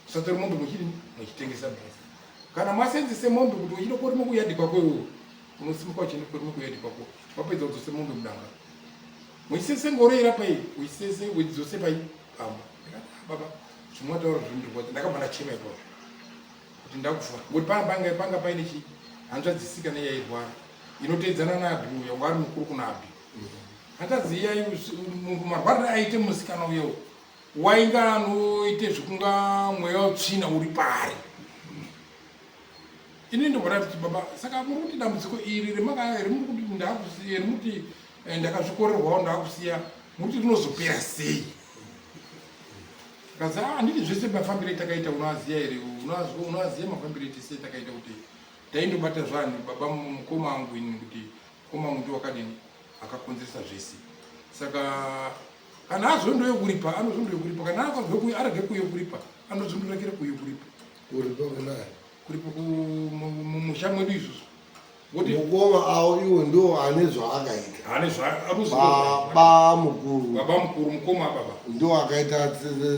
musatore mombe muchidini muchitengesa basa kana masenzese mombe kuti uchida kurima kuyadhi kwako iwewe unosimuka uchienda kurima kuyadhi kwako wapedza udzose mombe mudanga muchisese ngoro ira pai uchisese uchidzose pai pamba ndikati ah, baba zvimwataura zvindirwadza ndakabva ndachema ipapo kuti ndakufa ngokuti panga panga panga paine chi hanzvadzi sikana yairwara inoteedzana naabhi uya wanga ari mukuru kuna abhi hanzvadzi iya marwarire aite musikana uya wainga anoite zvekunga mweya wetsvina uri paari ini ndobva ndati baba saka muri kuti dambudziko iri remuri kuti ndakusiya rimuti eh, ndakazvikorerwawo ndakusiya muri kuti rinozopera sei Kaza ah, handiti zvese mafambiro etakaita unoaziya here unoaziya mafambiro etese takaita kuti taindobata zvanhu baba mukoma angu ini kuti mukoma angu ndiwo akadini akakonzeresa zvese saka kana azondoye kuripa anozondoye kuripa kana akazwe arege kuye kuripa anozondorekere kuye kuripa kuripa kunani kuripa mumusha mwedu isusu Mukoma avo iwo ndiwo ane zvaakaita. Ane zvaakaita. Baba mukuru. Baba mukuru mukoma baba. Ndiwo akaita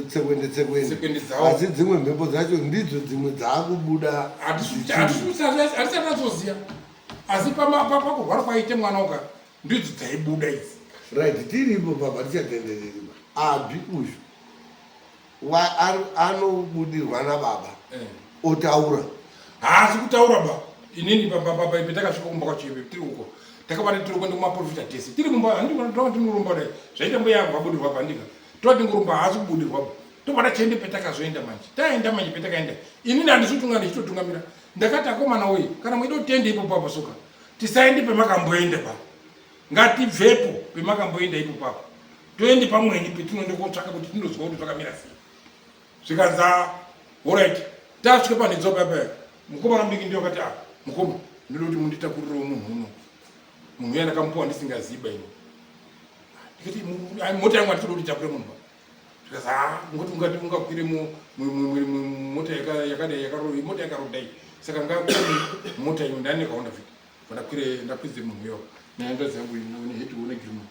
tsekwende tsekwende. Tsekwende dzawo. Asi dzimwe mhepo dzacho ndidzo dzimwe dzaakubuda. Hatisati tazoziya. Asi pakurwara kwaite mwana uka ndidzo dzaibuda idzi. Right, tiripo baba tichatendereri. Abhi uyu. Anobudirwa nababa eh. Otaura haasi kutaura ba inini petakasvika kumba kwacho tiri uko takabata tiri kuenda kumaprofita tese tiri mumba handikona tinorumba dai zvaita mbuya yangu abudirwa pandika tova tingorumba haasi kubudirwa ba tobata chiende petakazoenda manje taenda manje petakaenda inini handisi kutunga ndichitotungamira ndakati akomana woye kana muida kutende ipo papo soka tisaende pemakamboenda pa ngatibvepo pemakamboenda ipo papo toende pamweni petinoenda kotsvaka kuti tinozwa kuti zvakamira sei zvikanzi ah, orit tasvika panhidzo paya mukomana mudiki ndiyo akati ah mukoma ndinoda kuti munditakurirawo munhu uno munhu uya ndakamupiwa ndisingaziba ini ndikati mota yangu handitoda kuti takure munhu zvikanzi ah ngoti ungati ungakwire mota yakadai mota yakarodai saka ngakwire mota iyo ndane kaonda vhiti Ndakwire ndakwidze munhu uyo nehanzvadzi yangu ine heti une girimo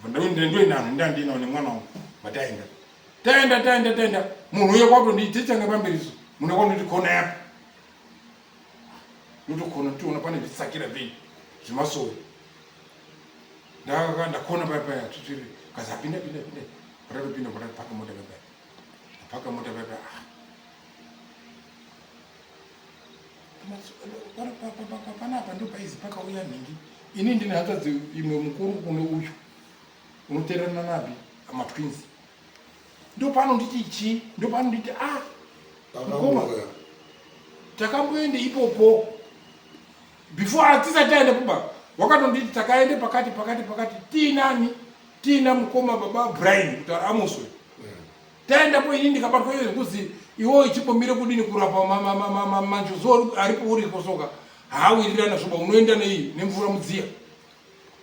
ndoinanhu ndandinawo nemwana wangu vataenda taenda taenda taenda munhu uyo kwakutondiitechanga pamberi so munhu kwakunditi kona yapo ndotokona nditoona pane zvitsakira vei zvemasowe ndakona paya paya tsvitsviri kazi apinda pinda pinda patatopinda patapaka mota paya paya apaka mota paya paya ah Panapa ndopaizi pakauya nhingi. Ini ndine hanzvadzi imwe mukuru kune uyu unoteererana nabi matwins. Ndopanonditi chii? Ndopanonditi ah mukoma takamboende ipopo before atisati taenda kuba wakatonditi takaende pakati pakati pakati tiinani tiina mukoma baba Brian kutaura Amos uyu Taendapo ini ndikabatwa iyo zvekuzi iwo ichimbomire kudini kurapa manjuzu aripo uriko soka. Haawirirana zvoba unoenda nei nemvura mudziya.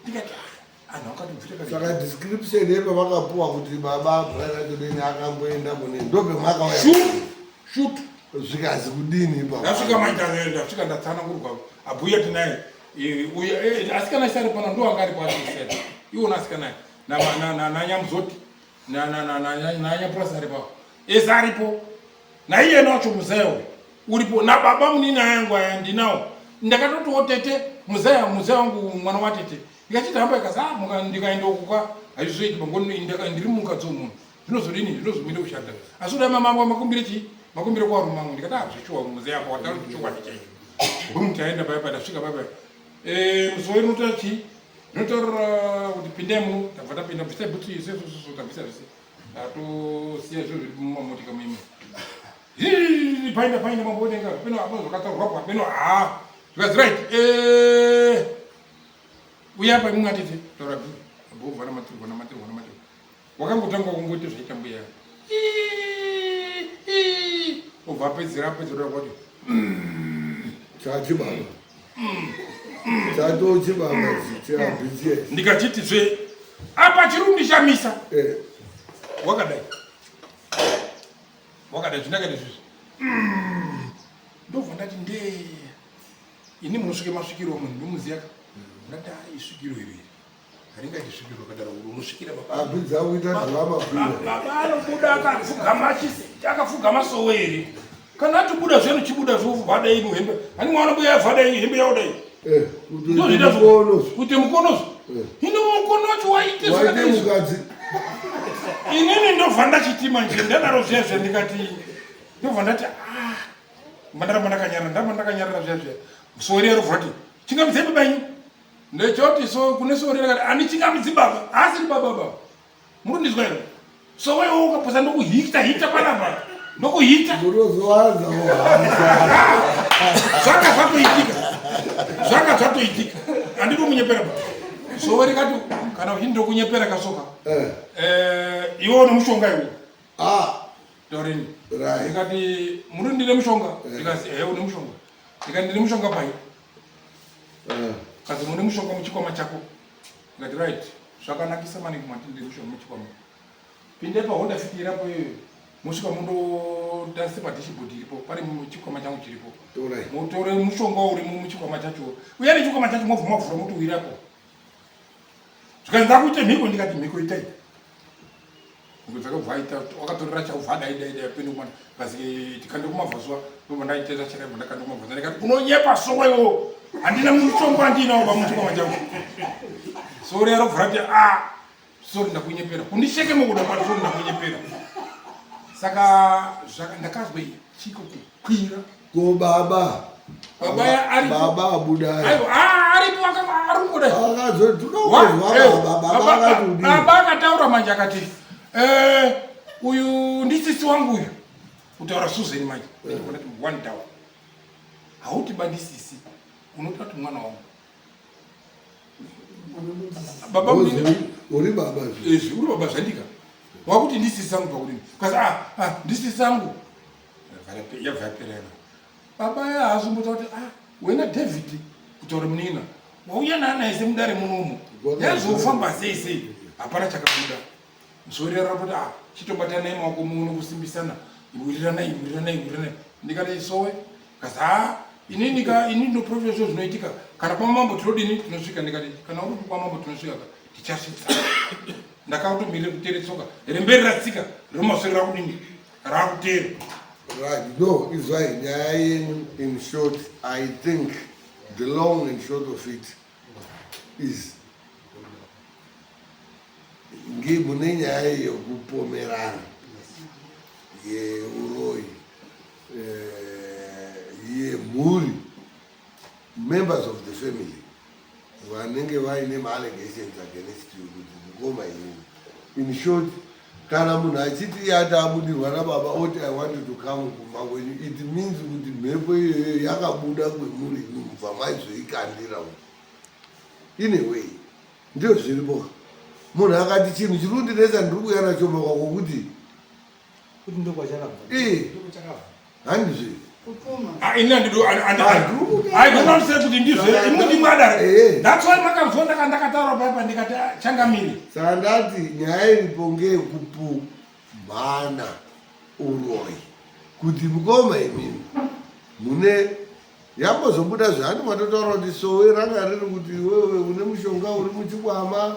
Ndikati ah, anhu akatobvita kare. Saka description yepavakapuwa kuti baba Brian Achodeni akamboenda mune ndopemwakauya. Shoot! Shoot! Zvikazi kudini ipapo? Ndasvika manje ndasvika ndatsanangurwa abhuya tinaye uya eh, asikana isari pano ndo anga aripo asisera iwona asikana nanyamuzoti nanyapurasi aripo ese aripo naiyena wacho muzaya uyu uripo nababa munini ayangu aya ndinawo ndakatotiwo tete muzaya muzaya wangu mwana watete ndikachiti hamba ikasi ah, ndikaenda ukuka hazvizoiti pangoni ndiri mukadzi womunhu zvinozodini zvinozomire kushanda asi kudai mamambo makumbire chii makumbire kwarume angu ndikati ah zveshuwa muzeya apa wataura chokwadi chaicho bum taenda paya paya tasvika paya paya eh, musowe rinotaura chii rinotaura kuti pindai muno tabva tapinda bvisai bhutsu iyi sesososo tabvisa zvese tatosiya zviro zviri mumamotika muime paenda paenda mambo wedenga peno apo zvakataurwa pa peno ha zvikanzi right eh, uya apa imwe atete taura bhobva namatirwa namatirwa namatirwa Wakangotanga kungoita zvaita mbuya. Obva apedzera apedzera kwati. Chachi baba. Chatochi baba chiabhiche. Ndikachiti zve apa chiri kundishamisa. Eh. Wakadai. Wakadai zvindakaita izvizvi. Ndobva ndati ndee. Ini munosvike masvikiro munhu ndomuziya ka. Ndati isvikiro iri iri. Haringaiti svikiro rakadaro kuti unosvikira baba. Abidza kuita drama queen. Baba anobuda akapfugama chisi akapfugama sowe here? Kana atobuda zvenu chibuda zvovha dai muhembe. Ani mwana buya yavha dai hembe yawo dai. Eh, ndozvita mukono. Kuite mukono. Eh. Hino mukono wacho waite zvakadai. Waite mukadzi. Inini ndobva ndachiti manje ndadaro zviya zviya ndikati ndobva ndati ah ndaramba ndakanyarara ndaramba ndakanyarara zviya zviya. Sori yarobva kuti chingamidzai baba yenyu. Ndechoti so kune sori rakati andichingamidzi baba haasiri baba baba murundizwa here so wewe ukaposa ndokuhita hita panapa ndokuhita munozowanza zvaka zvatoitika zvaka zvatoitika handidi kunyepera ba sowe rikati kana uchiti ndokunyepera kasoka eh. eh, iwe une mushonga iwe ah. taureni ndikati muri ndine mushonga eh. ndikati ehe une mushonga ndikati ndine mushonga pai Eh. Kazi mune mushonga muchikwama chako. Ndikati right, zvakanakisa maningi mati ndine mushonga muchikwama. Pinde pa Honda Fit irapo iyoyo. Mosvika mundotarisa pa dashboard iripo, pane chikwama changu chiripo. Motore mushonga urimo muchikwama chacho. Uya nechikwama chacho mobva mavhura motowirapo. Zvikanzi ndakuite mhiko ndikati mhiko itai. Dzakabva aita wakatorera chaubva adai dai dai apinde kumana kasi tikande kumabvazuva ndobva ndaiteta chakaibva ndakande kumabvazuva ndikati unonyepa sowe iwo handina mushongo andinawo pamuchikwama changu sori yarobva rati a ah, sori ndakunyepera kundisheke mukuda kwati sori ndakunyepera saka ndakazwa chiko kukwira Ko baba. Baba ya aripo. Baba abuda. Aiwa, ah aripo akanga arungoda. Akazotuka eh, baba baba akati udii. Baba akataura manje akati eh uyu ndisisi wangu uyu. Kutaura Susan manje. Eh. Ndikona kuti one down. Hauti ba ndisisi. Unoita kuti mwana wangu. Baba uri baba zvi. Eh, uri baba zvandika. Wakuti ndisisi angu pakudini? Kasi ah ah ndisisi angu. Yabva yaperera. Baba ya haazombotaura kuti ah wena David kutaura munina wauya naana ese mudare munomu yazofamba sei sei hapana chakabuda zvorera kuti ah chitobatanai maoko muno kusimbisana wiriranai wiriranai wiriranai ndikati sowe kasi ha inini ka inini ndoprofesa zvo zvinoitika kana kwamambo tinodini tinosvika ndikati kana uri kwamambo tinosvika ka tichasvitsa ndakatomirira kutere tsoka remberi ratsika romaswere rakudini rakutera Right, no, izwai nyaya yenyu in short, I think the long and short of it is ngi mune nyaya yekupomerana yeuroyi eh, yemhuri members of the family vanenge vaine maallegations against you kuti mukoma inini in short kana munhu achiti iye ati abudirwa nababa oti i want to come kumba kwenyu it means kuti mhepo iyoyo yakabuda kwemuri imi mubva maizoikandira in a way ndiyo zviripo munhu akati chinhu chiri kundinetsa ndiri kuuya nacho makwako kuti kuti ndokwachakabva handizve. Ah, ini handido I don't want to say kuti ndizvo imwe ndimwe adare Eh. that's why makanzwa ndaka ndakataura paya ndikati ah, changamire Saka ndati nyaya iripo ngeyekupumhana uroyi kuti mukoma imimi mune yambozobuda zvaani matotaura kuti sowe ranga riri kuti iwewe une mushonga uri muchikwama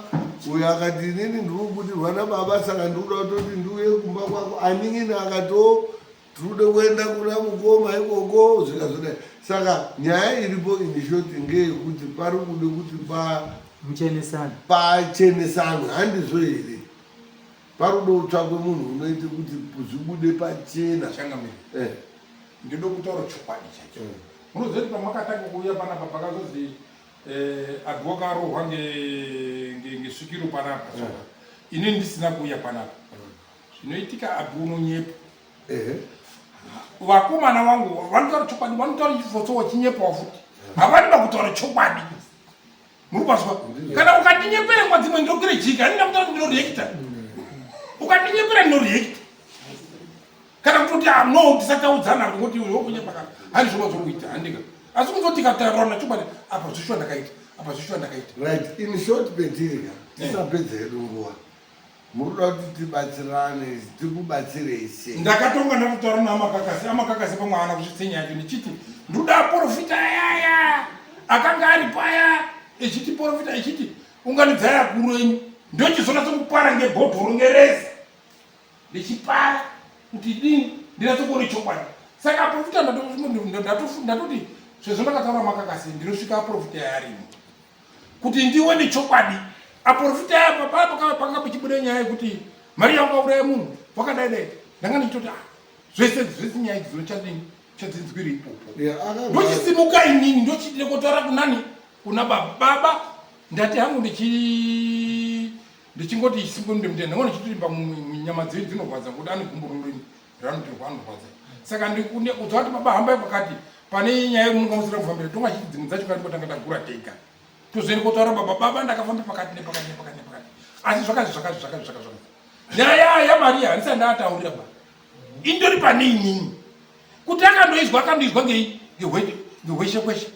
uyo akati inini ndiri kubudirwa nababa saka ndiri kuda kutoti ndiuye kumba kwako anin'ina akatiwo tiri kuda kuenda kuna mukoma ikoko zvikazodai saka nyaya iripo in short ngeyekuti pari kude kuti pa Muchenesana. pachenesanwe handizvo here pari kuda kutsvakwe munhu unoite kuti zvibude pachena changamire Eh, ndinoda kutaura chokwadi chacho munoziva kuti pamakatanga kuuya panapa pakazozi advoka arohwa ngesvikiro panapa so inini ndisina kuuya panapa zvinoitika abhi unonyepa ehe. vakomana vangu vanotaura chokwadi vanotaura chifotso wachinyepawo futi havadi pakutaura chokwadi muri kwazwa kana ukandinyepera nguva dzimwe ndinokwira jika handina kutaura kuti ndinoreacta ukandinyepera ndinoreacta kana kutoti ah, no tisataudzana ngokuti uyo kunyepa ka handizvova zviri kuita handika asi kuzoti tikataurana chokwadi apa zvishuwa ndakaita apa zvishuwa ndakaita right in short petirika tisapedza hedu nguva muri kuda kuti tibatsirane tikubatsirei sei ndakatonga ndatotaura naamakakasi amakakasi pamwe haana kusvitsa yacho ndichiti ndoda aprofita ayaya akanga ari paya echiti profita echiti unganidzai akuru enyu ndochizonatsa kupara ngebhodhoro ngereza ndichipara kuti dini ndinatsa kuone chokwadi saka aprofita ndatoti sezvo ndakataura makakasi ndinosvika aprofita ayarimo kuti ndione chokwadi aprofita aya papa panga pachibuda nyaya yekuti mari yangu auraya munhu wakadai dai ndanga ndichitoti ah, zvese zvese nyaya idzi dzinochadini chadzinzwiri ipopo Yeah, akabva- ndochisimuka inini ndochitire kotaura kunani kuna baba baba ndati hangu ndichi ndichingoti simbonde mutenda ngona ndichiti nyama dzedu dzinorwadza ngokuti ane gumbo rinori ranotirwa anorwadza saka ndikuudza kuti baba hambai kwakati pane nyaya yemunonga musina kufambira tonga chiti dzimwe dzacho kandikotanga tagura tega tozoenda kotaura baba baba ndakafamba pakati nepakati nepakati nepakati asi zvakazi zvakazi zvakazi zvakazi zvakazi nyaya yamariya handisati ndaataurira ba indori pane inini kuti akandoizwa akandoizwa ngei ngehweshe kweshe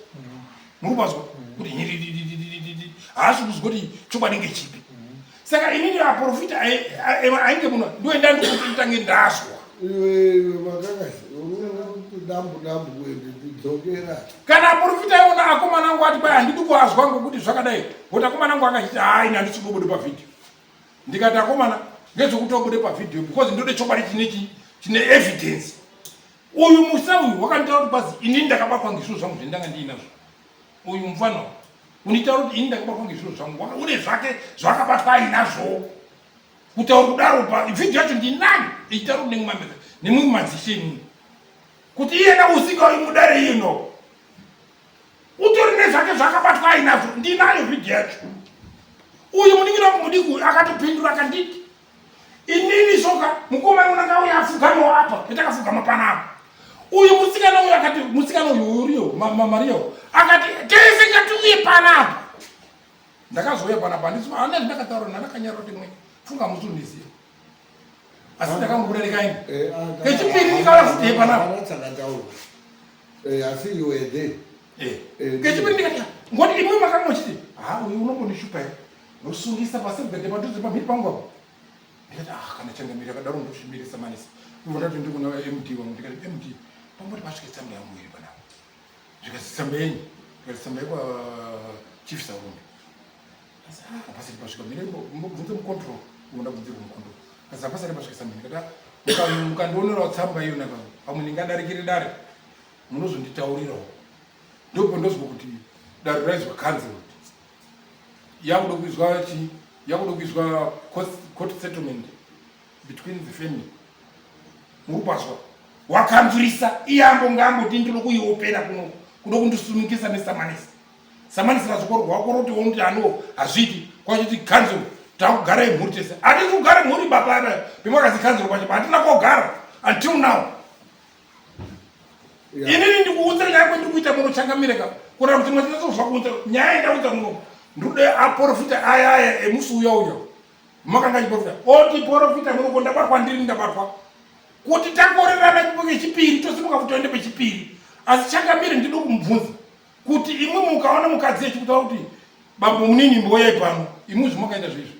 muri kubazwa kuti hiridididididi haasi kuzwa kuti chokwadi ngechipi saka inini aprofita ainge muno ndoenda ndikutange ndazwa iwe iwe makakasi unoona kuti dambu dambu kuende kudzokera kana aprofita aiona akomana angu ati bai handidi kuazwa ngokuti zvakadai ngokuti akomana angu akachiti hai ini handisi kubude pavhidhiyo ndikati akomana ngezvekuti wabude pavhidhiyo because ndode chokwadi chine chine evidence uyu musa uyu wakanditaura kuti bazi inini ndakabatwa ngezviro zvangu zvendanga ndiinazvo uyu mufana unitaura kuti ini ndakabatwa ngezviro zvangu une zvake zvaakabatwa ainazvo kutaura kudaro pa vhidhiyo yacho ndinayo ichitaura kuti nemumwe madzishe inini kuti iyena usinga uyu mudare ino utori nezvake zvakabatwa ainazvo ndinayo vhidhiyo yacho uyu munin'ina wangu mudiki uyu akatopindura akanditi inini soka mukomana unanga uya afugamawo apa petakafugama panapa uyu musikana uyu akati musikana uyu uriyo mariyo akati tese ngatiuye panapa ndakazouya panapa handina ndakataura ndakanyara kuti mwe funga musundiziva asi ndakangobuda ndikaenda Eh, ah, Kechipiri ndikauya futi panapa. hapana chakataurwa Eh, asi you were there Eh, kechipiri ndikati ngoti imwe makanga muchiti ha uyu unombondishupa here ndosungisa pasebhedhe padhuze pamhiri pangu apo ndikati ah kana changamiri akadaro ndozvimirisa manisa ivo ndati ndikuna md wangu ndikati md pamboti pasvike tsamba yangu iri panapa zvikati tsamba yenyu ndikati tsamba yekwa chief saurombe asi ah hapasati pasvika mire mbobvunze mucontrol uwo ndabvunzirwa mucontrol asi hapasati pasvika tsamba ndikati ah, mukandionerawo tsamba iyo naka pamwe ndingadarikire dare munozonditaurirawo ndipo ndozwa kuti dare raizwa cancelled yakuda kuizwa chi yakuda kuizwa court settlement between the family murupazwa wakanzurisa iyambo ngamboti ndino kuiopera kuno kuda kundisunungisa nesamanisi samanisi razvikorwa wakoroti wonti ano hazviiti kwachiti council takugara imhuri tese hatisi kugara mhuri baba apa pemwakazi council pacho hatina kogara until now Yeah. inini ndikuunzira nyaya kwendiri kuita muno changamire ka kureva kuti mwachinyatsozwa kuunza nyaya yandaunza muno ndikude aprofita aya aya emusi uya uya makanga achiprofita oti profita muno ko ndabatwa ndiri ndabatwa Kuti takorerana pechipiri tosimuka kuti toende pechipiri. Asi changamire ndinoda kumubvunza kuti imwi mukaona mukadzi echikutaura kuti bambo munini imbouyai pano, imwi zvimakaita zvezvi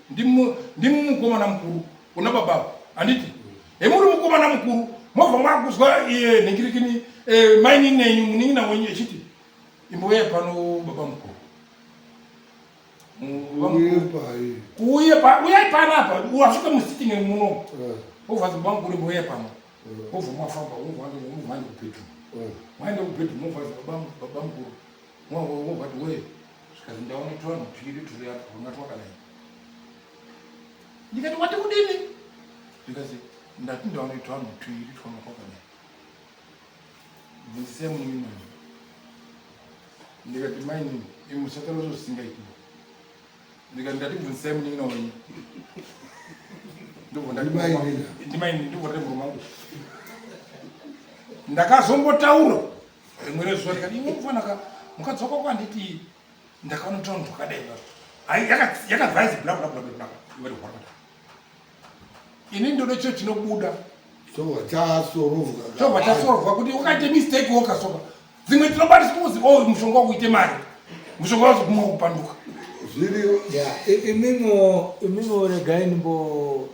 ndimi mukomana mukuru kuna baba handiti? Hemuri mukomana mukuru mobva mwakuzwa iye nhingirikini eh, mainini nenyu munin'ina wenyu echiti imbouyai pano baba mukuru. Kuuye pa uyai panapa wasvika musitting muno eh. wobva baba mukuru imbouyai pano eh. wobva mwafamba wobva mwaenda kubedroom eh. mwaenda kubedroom wobva baba mukuru wobva ti wee zvikazi ndaona twanhu twiri turi apa unga twakadai ndikati wati kudini ndikazi ndati ndaona twanhu twiri twanga twakadai bvunzisai munin'ina wenyu ndikati mainini imi musataura zvo zvisingaiti ndikati ndati bvunzisai munin'ina wenyu ndimainini ndobva ndati murume wangu ndakazombotaura rimwe rezuva ndikati iwe mufanaka mukadzi wako kwanditi ndakaona taunhu twakadai yakabva yazi bla bla bla bla ini ndodo chiro chinobuda chobva chasorovwa chobva chasorovwa kuti ukaite mistake wokasoka dzimwe tinobatiswa kuzi o oh, mushonga wakuite mari mushonga wazoguma kupanduka zviriyo imimo imimo regai ndimbo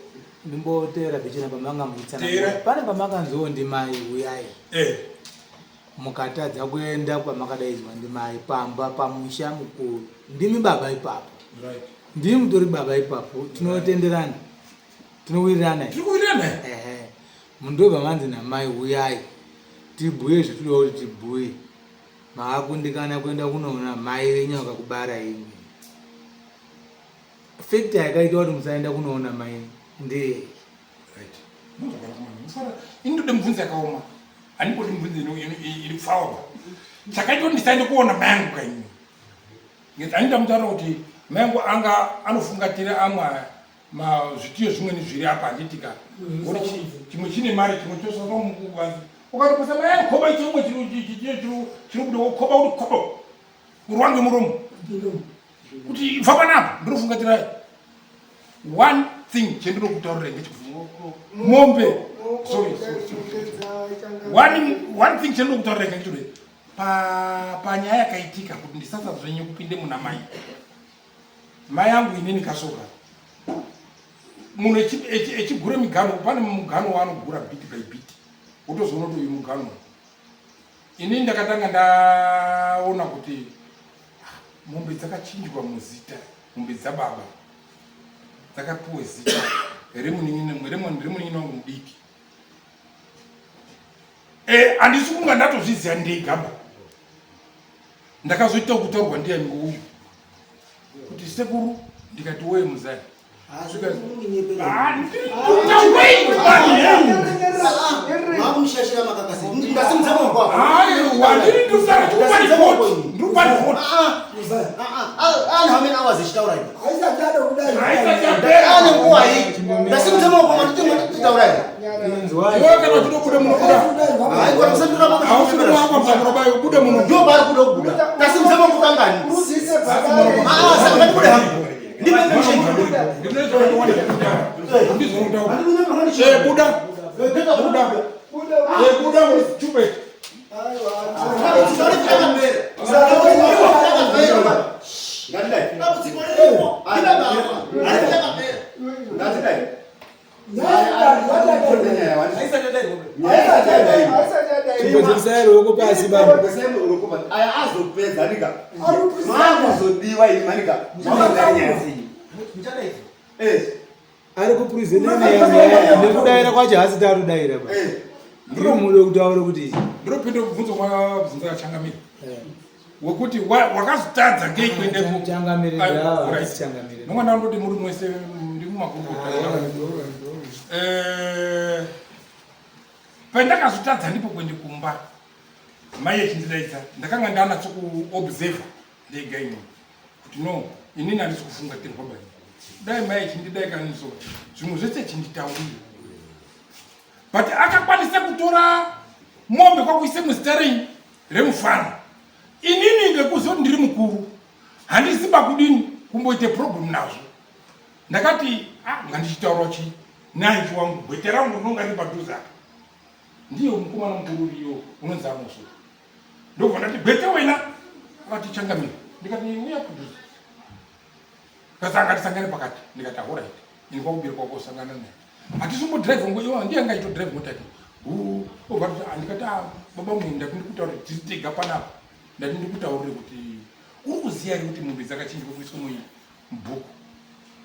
ndimboteera bichina pamanga muchitsanangura pane pamakanziwo ndimai uyai eh. Mukatadza kuenda kwamakadaidzwa ndimai pamba pamusha mukuru ndimi baba ipapo right. Ndimi mutori baba ipapo tinotenderana tinowirirana tinowirirana ehe mundobva manzi namai huyai tibhuye zvatinoda kuti tibhuye makakundikana kuenda kunoona mai venyu vakakubara imi factor yakaita kuti musaenda kunoona mai ndeyei Right. Ini ndode mubvunzo yakaoma. Handingodi mubvunzo iri kufava ba. Chakaita kuti ndisaende kuona mai angu kaini. Ngeti anita mutaura kuti mai angu anga anofungatira amwe zvitiyo zvimweni zviri apa handiti ka. Ngoti chimwe chine mari chimwe chosasa mukuvanzi. Ukatoposa mai angu khoba chimwe chiri chiri kuda khoba kuti khoba. Kurwa ngemuromo. Kuti ibva panapa ndinofungatira one thing chendinokutaurira ngechekuti mombe sorry sorry sorry one, one thing chendinokutaurira ngechekuti pa panyaya yakaitika kuti ndisasa zvenyu kupinde muna mai mai angu inini kasoka munhu echigura migano pane mugano waanogura bit by bit wotozoona kuti uyu mugano Ini ndakatanga ndaona kuti ah, mombe dzakachinjwa muzita, mombe dzababa dzakapiwa zita remunin'ina wangu mudiki. Eh, handisi kunga ndatozviziva ndega ba ndakazoita kutaurwa ndiye uyu kuti sekuru ndikati woye muzaya Chimbodzosai ruoko pasi baba. Aya azopedza nika. Maakuzodiwa imi manika. Ari kupresenta nyaya nekudaira kwacho haasi tarudaira ba. Ndiro mudo kutaura kuti ndinopinda kubvunzo kwabvunza kachangamire wekuti wakazotadza ngei kuendeko changamire changamire nonga ndandoti muri mwese ndiri mumakurukota eh, pandakazotadza ndipo kuende kumba mai echindidaidza ndakanga ndanatso kuobserver ndega ini kuti no inini handisi kufunga tiri kwaba dai mai echindidai kaniso zvimwe zvese echinditaurira but akakwanisa kutora mombe kwakuise muzita renyu remufana inini ngekuziva kuti ndiri mukuru handisi pakudini kumboite problem nazvo ndakati ah, ngandichitaurawo chi naichi wangu gwete rangu rinonga riri padhuze apa Ndiye mukomana mukuru uriyo unonzi Amoso. Ndobva ndati gwete wena akati changamire. Ndikati uya kudhuze. Kasanga tisangane pakati. Ndikati alright. Ini kwakubira kwako sangana naye. Hatisi drive ngo iwa ndiye anga ito drive mota yake. Huu obva ndikati ah baba mwe ndati ndikutaurire tiri tega panapa. Ndati ndikutaurire kuti uri kuziya here kuti mombe dzakachinjwa kuiswa mubhuku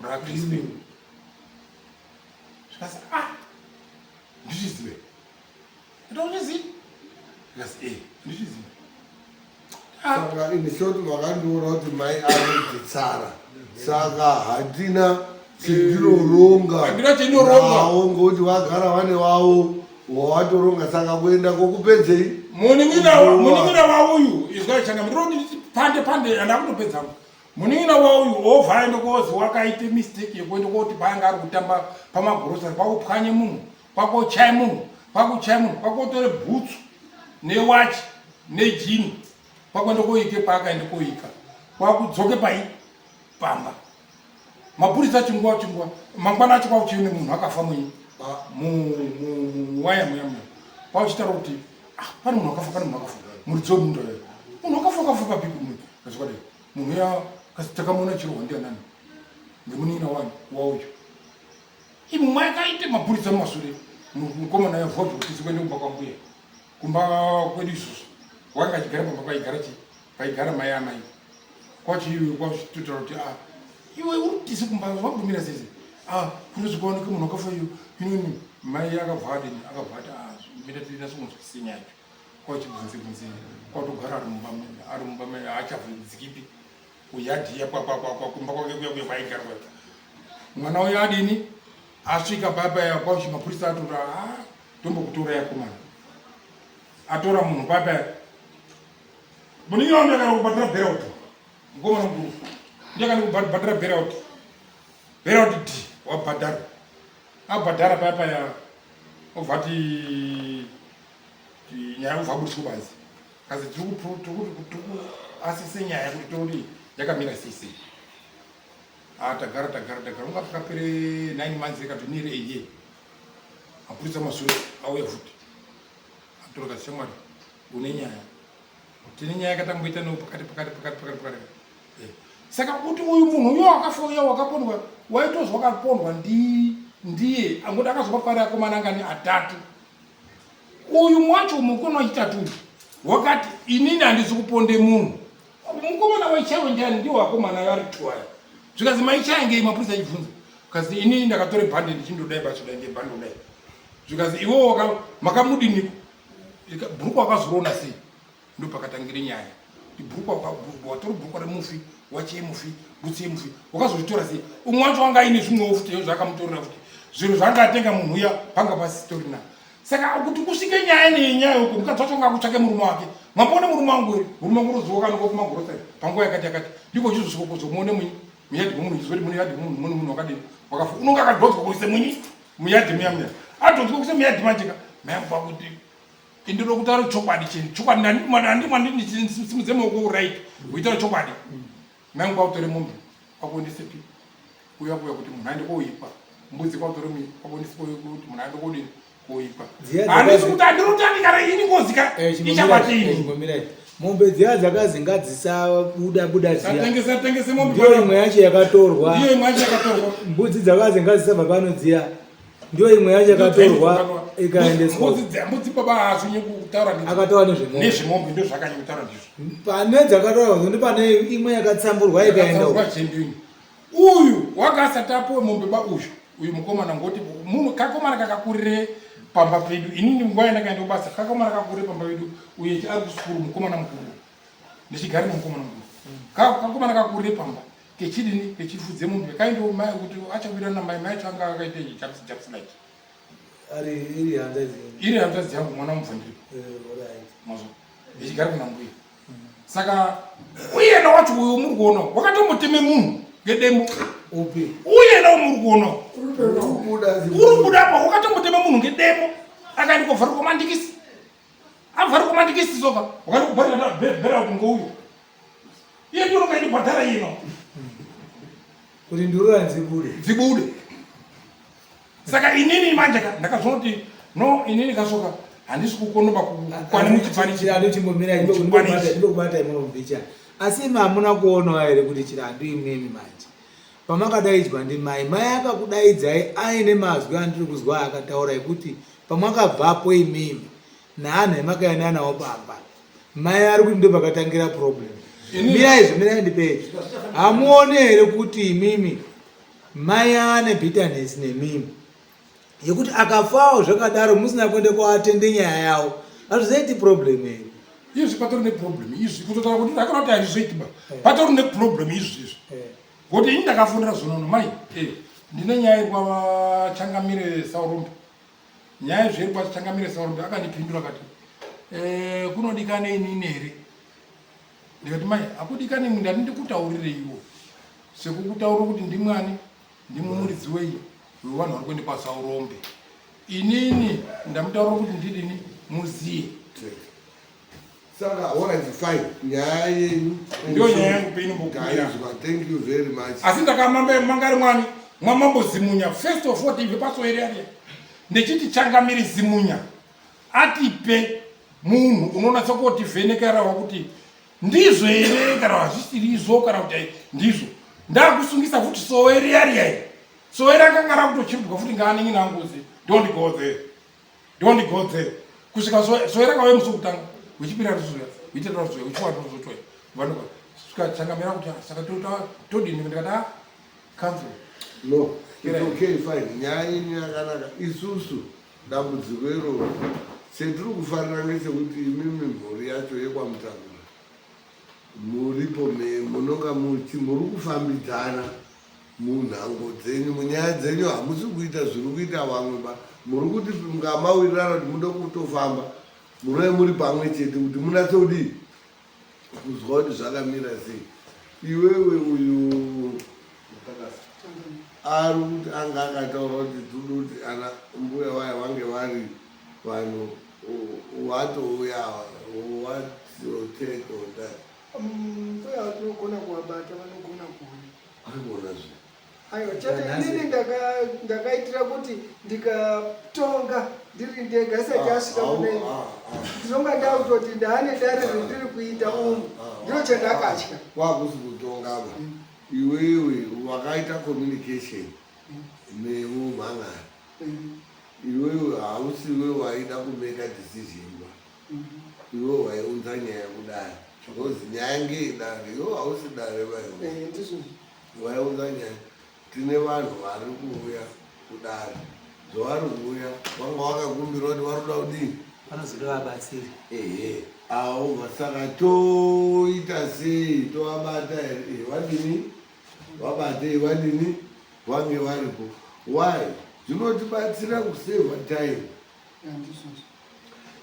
raCrispin. Zvikasi ah ndizvizive. Ndozvizive. Zvikasi eh ndizvizive. Saka in short makandiona kuti mai avo dzitsara saka hatina chendinoronga Handina chendinoronga. nawo ngokuti vagara vane wavo wawatoronga saka kuenda kokupedzei Munin'ina munin'ina wauyu izwa changa ndiro pande pande andakutopedza munin'ina wauyu obva aende kozi wakaite mistake yekuenda koti paanga ari kutamba pamagurosari kwakupwanye munhu kwakuchaya munhu kwakuchaya munhu kwakutore bhutsu newachi nejini kwakuenda koike paakaenda koika kwakudzoke pai pamba mapurisa chinguva chinguva mangwana acho kwakuchione munhu akafa munyi muwaya muya muya kwakuchitaura kuti ah, pane munhu akafa pane munhu akafa muridzi wemunhu uyo munhu akafa akafa papipi munhu kazvikwadai munhu uya kasi takamuona chirohwa ndianani ngemunin'ina wani wauyo imwe mwakaite mapurisa mumasure mukomana yavhojo kuti tikuende kumba kwambuya kumba kwedu isusu wanga achigara pamba paigara chi paigara mai amai kwachitotaura kuti ah iwe uri kutisi kumba wagumira sese ah kunozvikaoneke munhu akafa iyo inoni mai akabva adini akabva ati ah mira tiri nasokunzwisisa nyaya yacho kwachibvunze bvunze kwatogara ari mumba ari mumba haachavhunzikipi kuyadhiya kumba kwake kuya kuya kwaigara kuya mwana uyo adini asvika paya kwachi mapurisa atora ah tombokutora yakomana atora munhu paya munin'ina wangu akana kubhadhara bailout mukomana mukuru ndiye akana kubhadhara bailout bailout d wabhadhara abhadhara paya paya obva ati nyaya ubva abudiswa banzi kazi tiri kuasese nyaya kuti toti yakamira sei sei ah tagara tagara tagara unga pakapere 9 months ekatonire eye mapurisa masure auya futi atora kazi shamwari une nyaya tine nyaya yakatamboita no pakati pakati pakati pakati pakati eh. Saka kuti uyu munhu uyo akafa uya wakapondwa waitozwa wakapondwa ndi ndiye angoti akazobatwa ari akomana angani atatu uyu mwacho mukono wechitatu uyu wakati inini handisi kuponde munhu mukomana waichaiwe ndiani ndiwo akomana ayo ari two aya zvikazi maichaya ngei mapurisa achibvunza kazi inini ndakatore bhande ndichindodai bachidai ngebhande kudai zvikazi iwewo makamudiniko bhurukwa wakazoriona sei ndopakatangire nyaya bhurukwa watora bhurukwa remufi wachi yemufi bhutsi yemufi wakazozvitora sei umwe wacho wanga aine zvimwewo futi iyo zvaakamutorera futi zviro zvaanga atenga munhu uya panga pasitorina saka kuti kusvike nyaya nenyaya uko mukadzi wacho anga akutsvake murume wake mapone murume wangu here murume wangu unoziwa kanoko kumagorosari panguva yakati yakati ndiko uchizosvika kuzomuone munyi muyadhi memunhu uchizoti muyadhi memunhu mune munhu wakadini wakafa unonge akadhonzwa kuise munyi muyadhi muya muya adhonzwa kuise muyadhi manjeka mayangu kuti indinoda kutaura chokwadi chini chokwadi ndandimwandisimudze maoko right kuitaura chokwadi mai wangu kwautore mombe kwakuendesepi kuya kuya kuti munhu aende koipa mbudzi kwautore mi kwakuendese kuti munhu aende kodini koipa handisi kuti andiri kuti andikana ini ngozi ka eh, ichabata ini mombe dziya dzakazi ngadzisabuda buda dziya tengese mombe ndiyo imwe yacho yakatorwa ndiyo imwe yacho yakatorwa mbudzi dzakazi ngadzisabva pano dziya ndiyo imwe yacho yakatorwa ikaendeswa mbudzi baba haazvinyi kutaura akataura nezvemombe ndo zvakanyanya kutaura ndizvo pane dzakatorwa ndo pane imwe yakatsamburwa ikaenda uyu wanga asati apuwe mombe ba uyu uyu mukomana ngoti munhu kakomana kakakurire pamba pedu inini nguva yandakaenda kubasa kakomana kakurire pamba pedu uye ari kusukuru mukomana mukuru ndichigara nemukomana mukuru kakomana kakurire pamba kechidini kechifudze mombe kaindiwo mai kuti achawirana namai mai acho anga akaita japs japs like ari iri hanzvadzi iri hanzvadzi yangu mwana mubvundiri eh, alright mazvo ndichigara kuna mbuya saka uyena wacho uyo muri kuona wakatomboteme munhu ngedemo upi uyena muri kuona uri kubuda apa wakatomboteme munhu ngedemo akaenda kovharirwa mandikisi avharirwa mandikisi soka wakati kubharira bhera kuti ngouyo iye ndiyo unonga ino kuti ndurura dzibude dzibude saka inini manje ka ndakazoona kuti no inini kasoka Handisi kukonoba kukwana muchipani Chirandu. Chimbomira, ndokubata imomo mbichana. Asi imi hamuna kuonawo here kuti Chirandu, imimi manje pamakadaidzwa ndimai, mai akakudaidzai aine mazwi andiri kuzwa akataura ekuti pamakabvapo imimi naanhu emakaenda nawo pamba, mai ari kuti ndo pakatangira problem. Mirai izvo, mirai ndipedze. Hamuone here kuti imimi mai ane bitterness nemimi yekuti akafawo zvakadaro musina kuenda kuatende nyaya yawo, hazvizoiti problem here? Izvi patori neproblem izvi, kutotaura kuti ndakaona kuti hazvizoiti ba, patori neproblem izvi izvi. Kuti ini ndakafonera zvonono mai, ndine nyaya iri kwavachangamire Saurombe, nyaya zveiri kwachangamire Saurombe. Akandipindura akati, kunodikane inini here? Ndikati, mai, hakudikane imwe, ndati ndikutaurire iwo sekukutaurira kuti ndimwani, ndimumuridzi wei wevanhu vari kuende kwaSaurombe. Inini ndamutaurira kuti ndidini muziye. Saka alright, fine, nyaya yenyu. Ndiyo nyaya yangu peinombokuya. Taizwa, thank you very much. Asi ndakamanga mwani mwamambo Zimunya, first of all tibve pasoeri ariya, ndechiti changamiri Zimunya atipe munhu unonatsa kotivhenekerawo kuti ndizvo here kana hazvisirizvo, kana kuti ndizvo. Ndakusungisa futi soeri ariya iri, soeri akanga rakutochirubwa futi ngaanin'ina anguzi, don't go there, don't go there, kusvika soeri akauya musi wekutanga, wechipiri arizoya, wechitatu arizoya, wechiwani arizotoya, vanuka svika changamira kuti, "Ah, saka todini?" Ndikati, ah, council. No, it's okay, fine, nyaya yenyu yakanaka. Isusu dambudziko iroro chetiri kufarira ngechekuti imimi mhuri yacho yekwaMutakura muripo, munonga muchi muri kufambidzana munhango dzenyu, munyaya dzenyu. Hamusi kuita zviri kuita vamwe ba. Muri kuti mungamawirirana kuti mude kutofamba, munove muri pamwe chete kuti munatse kudii, kuzwa kuti zvakamira sei. Iwewe uyu ari kuti anga akataura kuti tiri kuti ana mbuya vaya vange vari vanhu watouya, what your take on that? Mbuya tinogona kuvabata, vanogona kuuya. Aigona zve. Aiwa chete, inini ndakaitira kuti ndikatonga ndiri ndega isati asvika kune, ndinonga ndakutoti ndaane dare rindiri kuita umu, ndiro chandakatya. Kwakusi kutongaba, iwewe wakaita communication nemumhangari. Iwewe hausi iwe waida kumeka decision ba, iwe waiunza nyaya kudare because nyaya ngeidare, iwe hausi dare ba, iwe Ndizvo. Waiunza nyaya, tine vanhu vari kuuya kudare, zvavari kuuya vanga vakakumbira kuti vari kuda kudii? Vanozoda vabatsiri. Ehe, avo. Saka toita sei? Tovabata here? Vadini, vabatei, vadini, vange varipo. Why? Zvinotibatsira kusevha time. Ndizvozvo.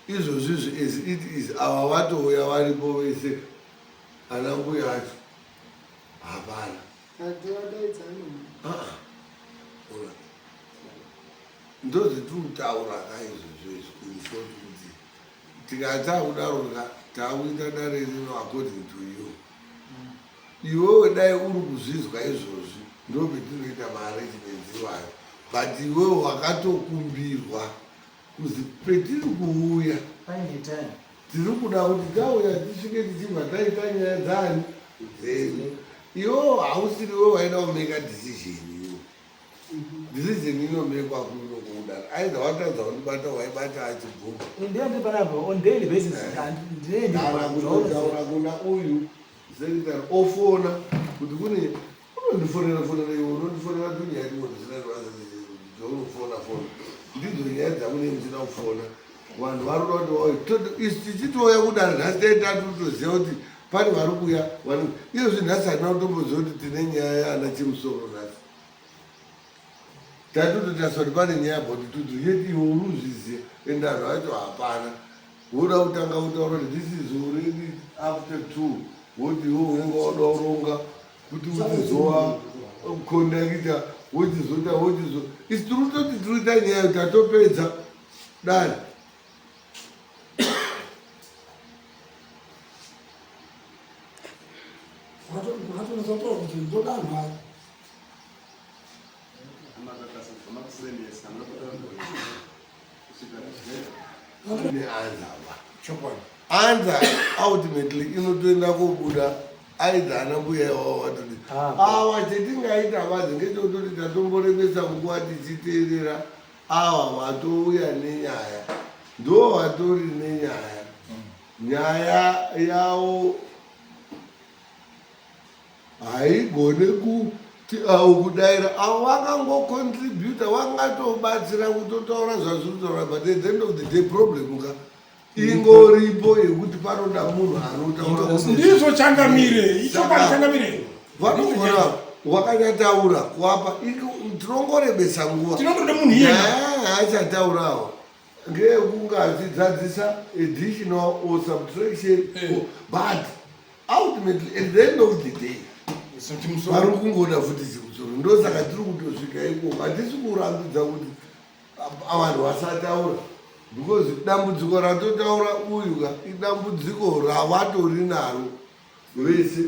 Izvozvizvi as it is, ava vatouya varipo vese, ana mbuya acho hapana. Atiwadaidzani. Ah, ah. Ora. Ndozvetiri kutaura ka izvozvo izvi, in short, kuti tikati kudaro ka, taakuita dare rino according to you. Iwewe dai uri kuzvizwa izvozvi, ndo petinoita maarrangements iwayo, but iwewe wakatokumbirwa kuzi petiri kuuya paine time. Tiri kuda kuti tauya tisvike tichibva taita nyaya dzani dzenyu. Iwewo hausiri iwe waida kumeka decision iwe. Decision inomekwa kuno kudaro, aidha watadza kundibata, waibata achibvuma. Ndiye ndi panapa on daily basis. Ndiye ndi kana kutotaura kuna uyu secretary ofona kuti kune unondifonera fonera, iwe unondifonera tunyaya tumwe tusina dzaunofona fona, ndidzo nyaya dzamune muchida kufona. Vanhu vari kuda kuti vauye, isu tichitouya kudare nhasi taita totoziva kuti pane vari kuuya. Vanhu iyozvi nhasi hatina kutomboziva kuti tine nyaya yaana Chimusoro nhasi. Tatototarisa kuti pane nyaya about tutu, yet iwe uri uzviziva, ende vanhu vacho hapana. Woda kutanga kutaura kuti this is already after 2, woti iwe unenge wada kuronga kuti uchizova kondakita, wochizota wochizo, isi tiri kutoti tiri kuita nyaya, tatopedza dare. Wakatozotaura kuti ndoda anhu aya. Kune answer ba. Chokwadi. Answer ultimately inotoenda kobuda aidza ana mbuya iwawo vatoti ah, awa chetingaita vadzi ngechekutoti tatomboremesa nguva tichiteerera awa watouya nenyaya ndo vatori nenyaya nyaya yawo Haigone kuti avo kudaira avo vakangocontributa vangatobatsira kutotaura zvazviri kutaura but at the end of the day problem ka ingoripo yekuti panoda munhu anotaura ndizvo changamire ichokwadi changamire vanogona wakanyataura kuapa tinongorebesa nguva tinongoda munhu iyeye achataurawo ngeyekunge achidzadzisa additional or subtraction eh. but ultimately at the end of the day vari kungoda futi chimusoro ndosaka tiri kutosvika ikoko hatisi kurambidza kuti vanhu vasataura because dambudziko ratotaura uyu ka idambudziko ravatori naro vese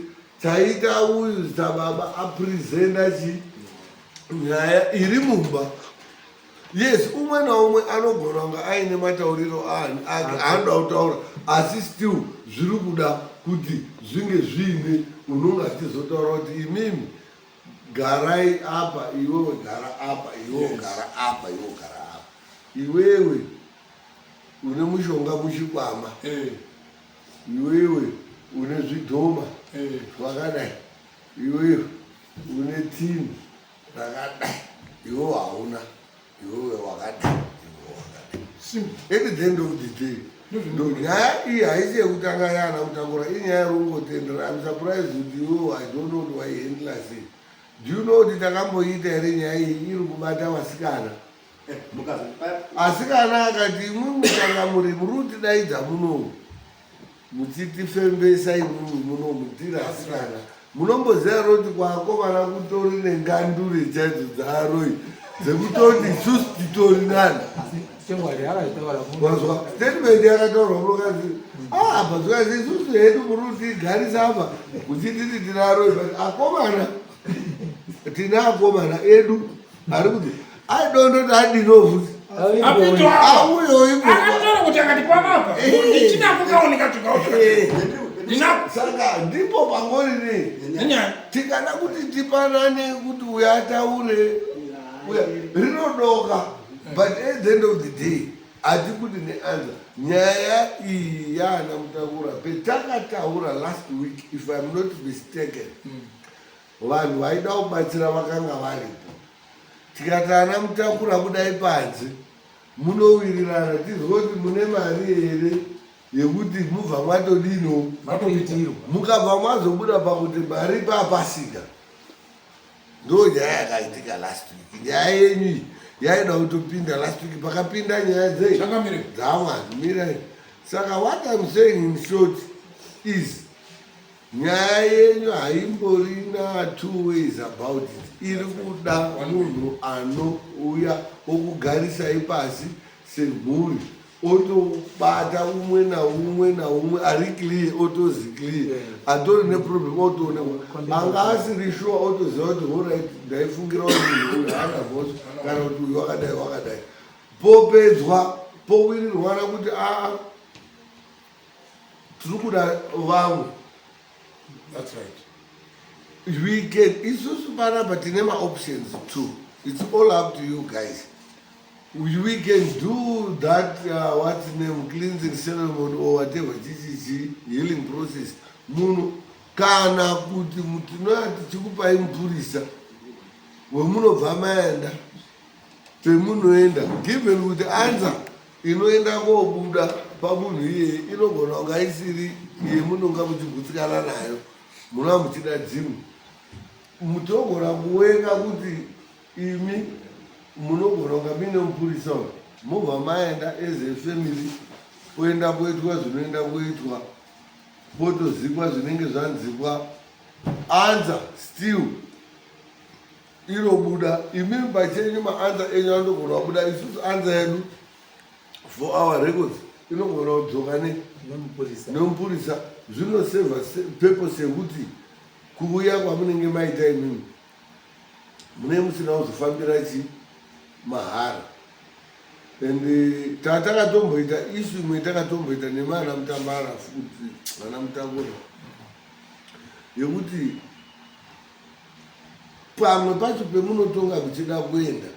chaita uyu sababa apresenta chi nyaya iri mumba yes umwe naumwe anogona kunge aine matauriro ake aanoda kutaura asi still zviri kuda kuti zvinge zviine unonge achizotaura kuti imimi garai apa iwewe gara apa iwewe gara apa iwewe gara apa iwewe une mushonga muchikwama eh. iwewe une zvidhoma eh. zvakadai iwewe une tini rakadai iwewe hauna iwewe wakadai iwewe wakadai at the end of the day nyaya iyi haisi yekutanga yana kutangura inyaya yerungotendera im surprised kuti iwewe i don't know kuti waihandla sei do you know kuti takamboiita here nyaya iyi iri kubata vasikana eh, asikana akati imwimwi tanga muri muri kutidaidza munomu muchitifembesa imwimwi muno mutiri asikana munomboziva here kuti kwakomana kutori nengandure chaidzo dzaaroi dzekutoti isusu titori nani wazwa statement yakataurwa munokazi ah, apa zvikazi isusu hedu muri kutigarisa apa muchititi tiri aroi but akomana tine akomana edu ari kuti aidondoti adino futi auyoiakataura kuti akati panapa eh. ndinako kaoneka tukaona eh. saka ndipo pangori nei tikada kuti tipanane kuti uyo ataure uya rinodoka but at the end of the day hatibudi neanswer nyaya iyi yaana mutakura petakataura last week if im not mistaken mm. Vanhu vaida kubatsira vakanga varipo. Tikati ana mutakura budai panze munowirirana tizwe kuti mune mari here yekuti mubva mwatodino mukabva mwazobuda pakuti mari papasika ndo nyaya yakaitika last week nyaya yenyu iyi yaida kutopinda last week pakapinda nyaya dzei dzavanhu mirai saka what im saying in short is Nyaya yenyu haimborina two ways about it. Iri kuda munhu anouya okugarisai pasi semhuri otobata umwe naumwe naumwe ari clear otozi clear atori neproblem otoonekwa anga asiri sure otoziva kuti horit ndaifungira kuti munhu uyu haana mhosva kana kuti uyu wakadai wakadai popedzwa powirirwana kuti aa tiri kuda vamwe That's right. We can isusu panapa tine maoptions too. It's all up to you guys. We can do that uh, what's name cleansing ceremony or whatever chichichi healing process muno kana kuti tinoya tichikupai mupurisa wemunobva maenda pemunoenda given kuti answer inoenda kobuda pamunhu iyeye inogona kunga isiri yemunonga muchigutsikana nayo munova muchida dzimwe mutogona kuwenga kuti imi munogona kunga muine mupurisa uyu mobva maenda as a family poenda poitwa zvinoenda kuitwa potozikwa zvinenge zvanzikwa answer still inobuda imimi pachenyu maanza enyu anogona kubuda isusu anza yedu for our records inogona kudzoka nemupurisa zvinoseva purpose yekuti kuuya kwamunenge maita imimi mune musina kuzofambira chi mahara. And takatomboita isu imwe takatomboita nemana mutambara futi vana mutakura yekuti pamwe pacho pemunotonga muchida kuenda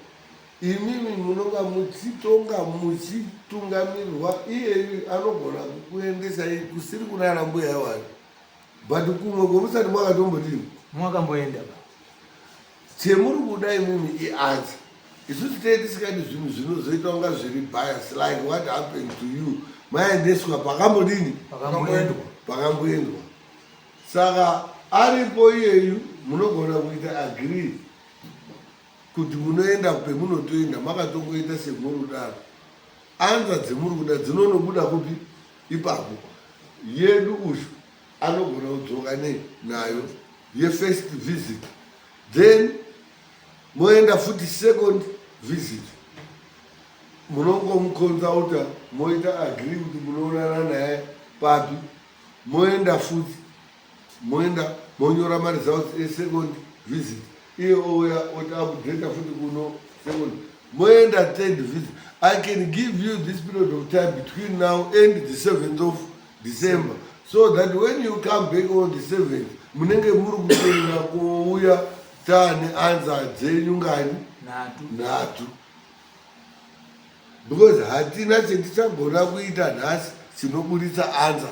imimi munonga muchitonga muchitungamirirwa iyeyu anogona kukuendesai kusiri kunana mbuya iwayo but kumwe kwemusati mwakatombodini mwakamboenda ba Chemuri kuda imimi iansa. Isusu tee tisikadi zvinhu zvinozoita kunga zviri bias like what happened to you. Maendeswa pakambodini? Pakamboendwa. Pakamboendwa. Saka aripo iyeyu munogona kuita agree kuti munoenda pemunotoenda makatongoita semuri kudaro. Anza dzemuri kuda dzinonobuda kupi ipapo. Yedu uyu anogona kudzoka nei nayo yefirst visit then moenda futi second visit munongomuconsulta moita agree kuti munoonana naye papi moenda futi moenda monyora maresults esecond visit iye ouya oti updata futi kuno second moenda third visit i can give you this period of time between now and the 7th of December so that when you come back on the 7th munenge muri kutoenda kuuya taane anza dzenyu ngani nhatu because hatina chetichagona kuita nhasi chinoburitsa anza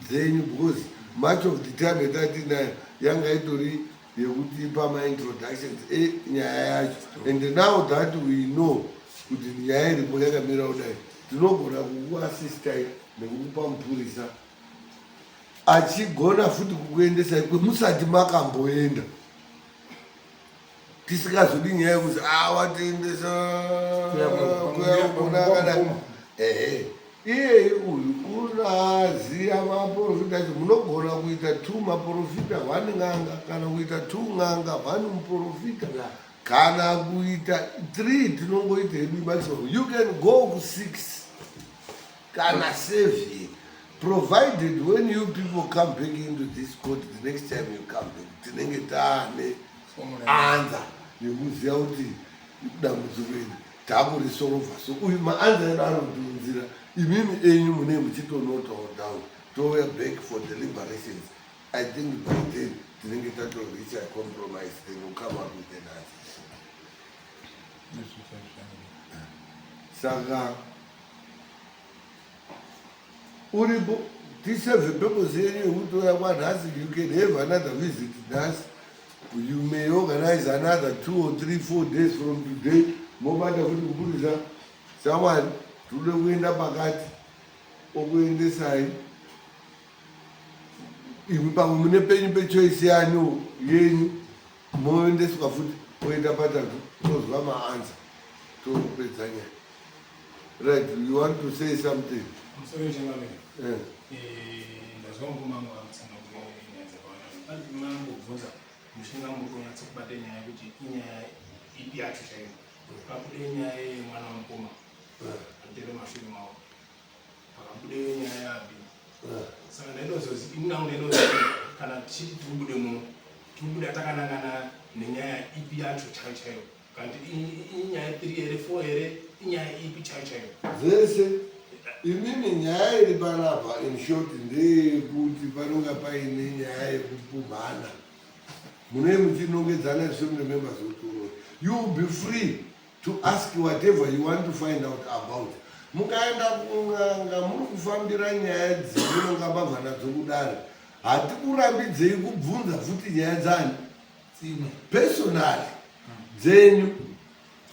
dzenyu because much of the time yatatinayo yanga itori yekutipa maintroductions enyaya yacho and now that we know kuti nyaya iripo yakamira kudai tinogona kukuasistai nekukupa mupurisa achigona futi kukuendesai kwemusati makamboenda tisikazodi nyaya yekuti ah, watiendesa kuyakuna kana ehe iyeyi uyu unaziya maporofita acho munogona kuita two maporofita one n'anga kana kuita two n'anga one muporofita kana kuita three tinongoita hedu maximum you can go kusix kana seven provided when you people come back into this court the next time you come back tinenge taane anza yekuziva kuti dambudziko iri takurisolva so uyu maanza edu anotiunzira imimi enyu mune muchitonotawo down touya back for deliberations i think by then tinenge tatoreacha compromise then we come up with an answer saka uripo tiseve purpose yenyu yekutouya kwanhasi you can have another visit nhasi you may organize another two or three four days from today mobata futi kupurisa shamwari tikude kuenda pakati okuendesai imwi pamwe mune penyu pechoice yanyu yenyu moendeswa futi oenda patatu tozwa maansa topedza nyaya right you want to say something Musoro changamire. Eh. Eh, ndazwa mukoma wangu akutsanangura nyaya dzakawanda. Panzi mangobvunza mushinga muri kunyatsa kubata nyaya kuti inyaya ipi yacho chaiyo. Pabude nyaya yemwana wamukoma. Atere mashure mawo. Pakabude nyaya yabi. Saka ndaitozozi ini nangu ndaitozi kana tichiti tiri kubude muno tiri kubuda takanangana nenyaya ipi yacho chaiyo chaiyo. Kanti inyaya 3 here 4 here inyaya ipi chaiyo chaiyo? Dzese imimi nyaya iri panapa in short ndeyekuti panonga paine nyaya yekupumhana munee muchinongedzana zvese mune members of you will be free to ask whatever you want to find out about mukaenda kun'anga muri kufambira nyaya dzemunonga mabva nadzo kudare hatikurambidzei kubvunza futi nyaya dzani personally dzenyu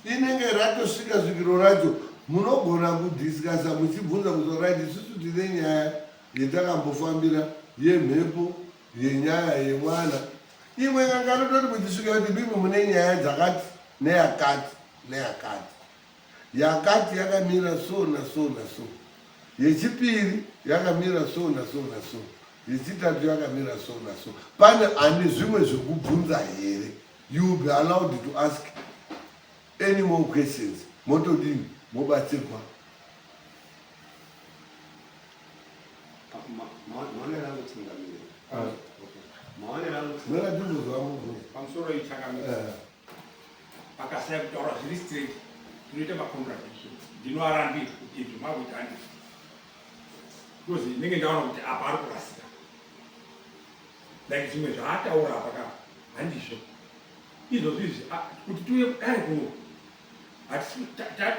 inenge ratosvika svikiro racho munogona kudiscasa muchibvunza kuti right isusu tine nyaya yetakambofambira yemhepo yenyaya yemwana imwe n'anga anototi muchisvika kuti mimi mune nyaya dzakati neyakati neyakati yakati yakamira so na so na so yechipiri yakamira so na so na so yechitatu yakamira so na so pane ane zvimwe zvekubvunza here you will be allowed to ask any more questions motodini mobatsirwa Maonero angu changamire. Ah. Maonero angu. Pamusoro ichangamire. Eh. Pakasaya kutaura zviri straight tinoita macontradiction. Ndinoarambira kuti izvi makuita handizvo. Because ndinenge ndaona kuti apa ari kurasika. Like zvimwe zvaataura apa ka handizvo. Izvozvo izvi kuti tiuye kudare kuno. Hatisi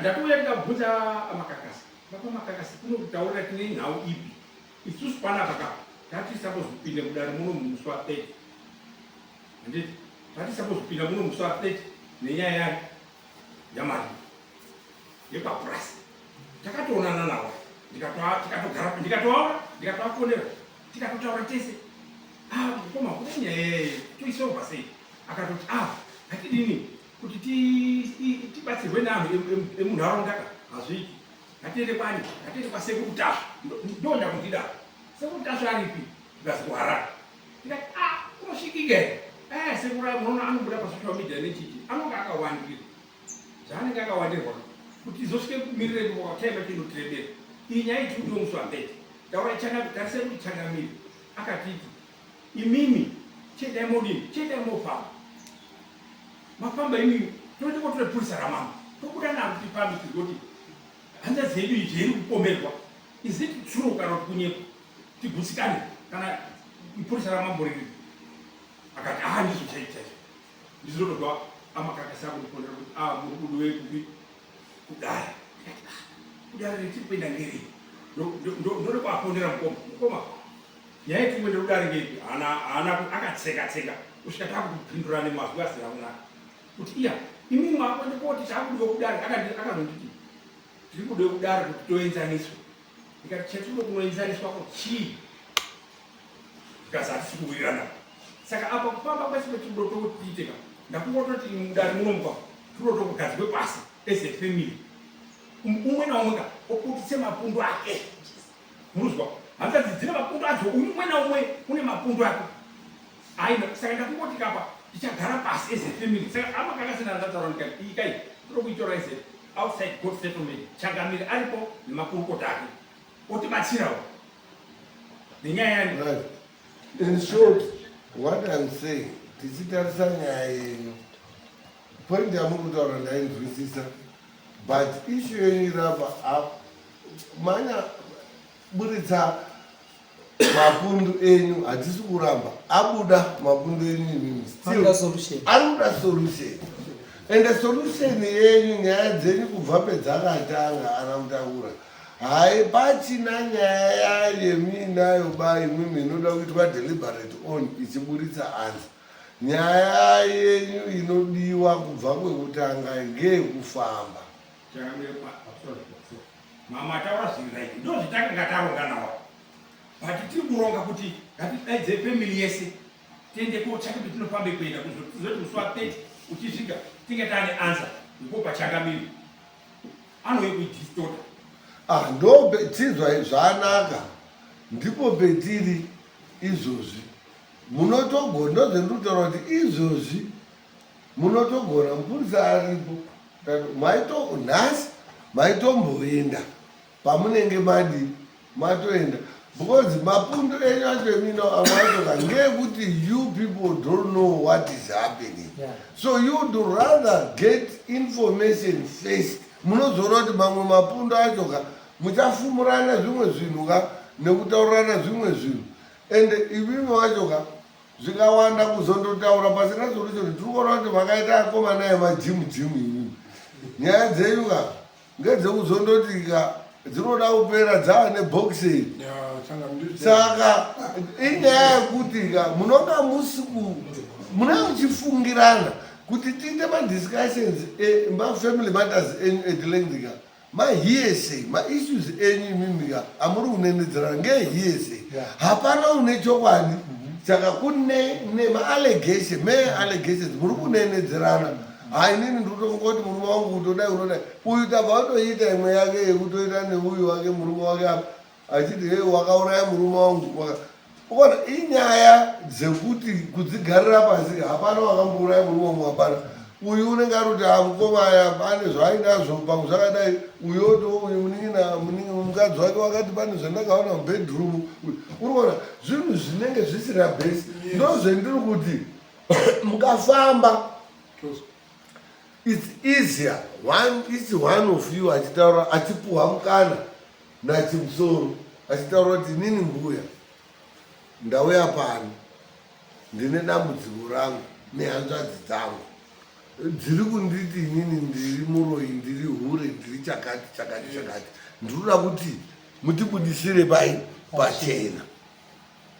ndatouya ndikabvunza amakakasi. Baba makakasi kuno kutaurira tine nhau ipi? Isusu panapa ka tati suppose kupinda mudare muno musi wa 30. Handiti? Tati suppose kupinda muno musi wa 30 nenyaya yani yamari yepapurasi. Takatoonana nawo ndikatogara ndikatovaona ndikatovafonera tikatotaura tese. Ah, mukoma kune nyaya toisolva sei? Akatoti ah, hatidini kuti tibatsirwe neanhu emunharaunda ka hazviiti. Ngatiende kwani? Ngatiende kwasekuru Tasvu. Ndonda kundida. Sekuru Tasvu aripi? Ndikazi kuHarare. Ndikati ah, kunosvikika here? Eh, sekuru munoona anobuda pasocial media nechiti anonga akawandirwa. Zvaanenge akawandirwa kuti izosvike kumirire time chinotirebera. Iyi nyaya iti kuti musi wambeti. Taura changamire, tarisai kuti changamire akatiti imimi chiendai modini, chiendai mofamba. Mafamba imimi toende kotora purisa ramambo tobuda naro tifambe tigoti hanzvadzi yedu iyi zvairi kupomerwa is it true kana kuti kunyepa tigutsikane kana ipurisa ramambo riri akati haa ndizvo chaizvo chaizvo ndizvotobva amakakasi akundifonera kuti a muri kudiwe kupi kudare ndikati ah kudare retiri kuenda ngerei ndode kuafonera mukoma mukoma Nyaya yetiri kuenda kudare ngeipi? Haana haana akatseka tseka kusvika takupindurana nemazwi asina kunaka. Kuti iya imi mwakuenda koti takudiwa kudare akazonditi tiri kudiwa kudare kuti toenzaniswa. Ndikati chatinoda kunoenzaniswa ko chii? Ndikazi hatisi kuwirirana. Saka apa kufamba kwese kwetinoda tokuti tiite ka ndakungototi mudare munomuka tinoda tokugadzikwe pasi as a family. Umwe naumwe ka oputitse mapundu ake. Muruzwa hanzvadzi dzine mapundu adzo umwe naumwe une mapundu ake aina saka ndakungoti kapa tichagara pasi as a family saka ama kakasina ndataura ndikati iyi kai tiri kuitora as a outside court settlement changamire aripo nemakurukota ake otibatsirawo nenyaya yani right. In short what I'm saying tichitarisa nyaya yenyu point yamuri kutaura ndainzwisisa but issue yenyu irapa manya buritsa mapundu enyu hatisi kuramba abuda mapundu enyu imimi still ari kuda solution ende solution yenyu nyaya dzenyu kubva pedzakatanga ana mutakura hai pachina nyaya yemiinayo ba imimi inoda kuitwa deliberate on ichiburitsa answer nyaya yenyu inodiwa kubva kwekutanga ngeyekufamba Mama taura zviri right ndozvitakanga taronga nawo but tiri kuronga kuti ngatidaidze family yese tiende kotsvake petinofambe kuenda kuzoti musi wa 30 uchisvika tinge taane answer ndipo pachangamiri anouye kuidistota ah ndo tizwa zvanaka ndipo petiri izvozvi munotogona ndozvendikutaura kuti izvozvi munotogona mupurisa aripo maito nhasi maitomboenda pamunenge madi matoenda because mapundu enyu acho emino amwe acho ka ngeekuti you people don't know what is happening yeah. so you'd rather get information first munozoona kuti mamwe mapundu acho ka muchafumurana zvimwe zvinhu ka nekutaurirana zvimwe zvinhu and imimi wacho ka zvikawanda kuzondotaura pasina solution tiri kuona kuti makaita akomana emajimu jimu imimi nyaya dzenyu ka ngedzekuzondoti ka dzinoda kupera dzava neboxing saka inyaya yekuti ka munonga musi munenge muchifungirana kuti tiite madiscussions emafamily matters enyu at length ka mahearsay maissues enyu imimi ka amuri kunenedzerana ngehearsay hapana une chokwadi saka kune nemaallegation me allegations muri kunenedzerana ha inini ndikutofunga kuti murume wangu kutodai unodai uyu tabva watoita imwe yake yekutoita neuyu wake murume wake apa achiti he wakauraya murume wangu ukaona inyaya dzekuti kudzigarira pasi hapana wakambouraya murume wangu hapana uyu unenge ari kuti amukoma aya pane zvaainazvo pamwe zvakadai uyu oto uyu munin'ina mukadzi wake wakati pane zvandakaona mubedroom uri kuona zvinhu zvinenge zvisina bhesi ndozvendiri kuti mukafamba. It's easier one, each one of you achitaura achipuhwa mukana nachimusoro achitaura kuti inini mbuya ndauya pano ndine dambudziko rangu nehanzvadzi dzangu dziri kunditi inini ndiri muroyi ndiri hure ndiri chakati chakati chakati ndinoda kuti mutibudisire pai pachena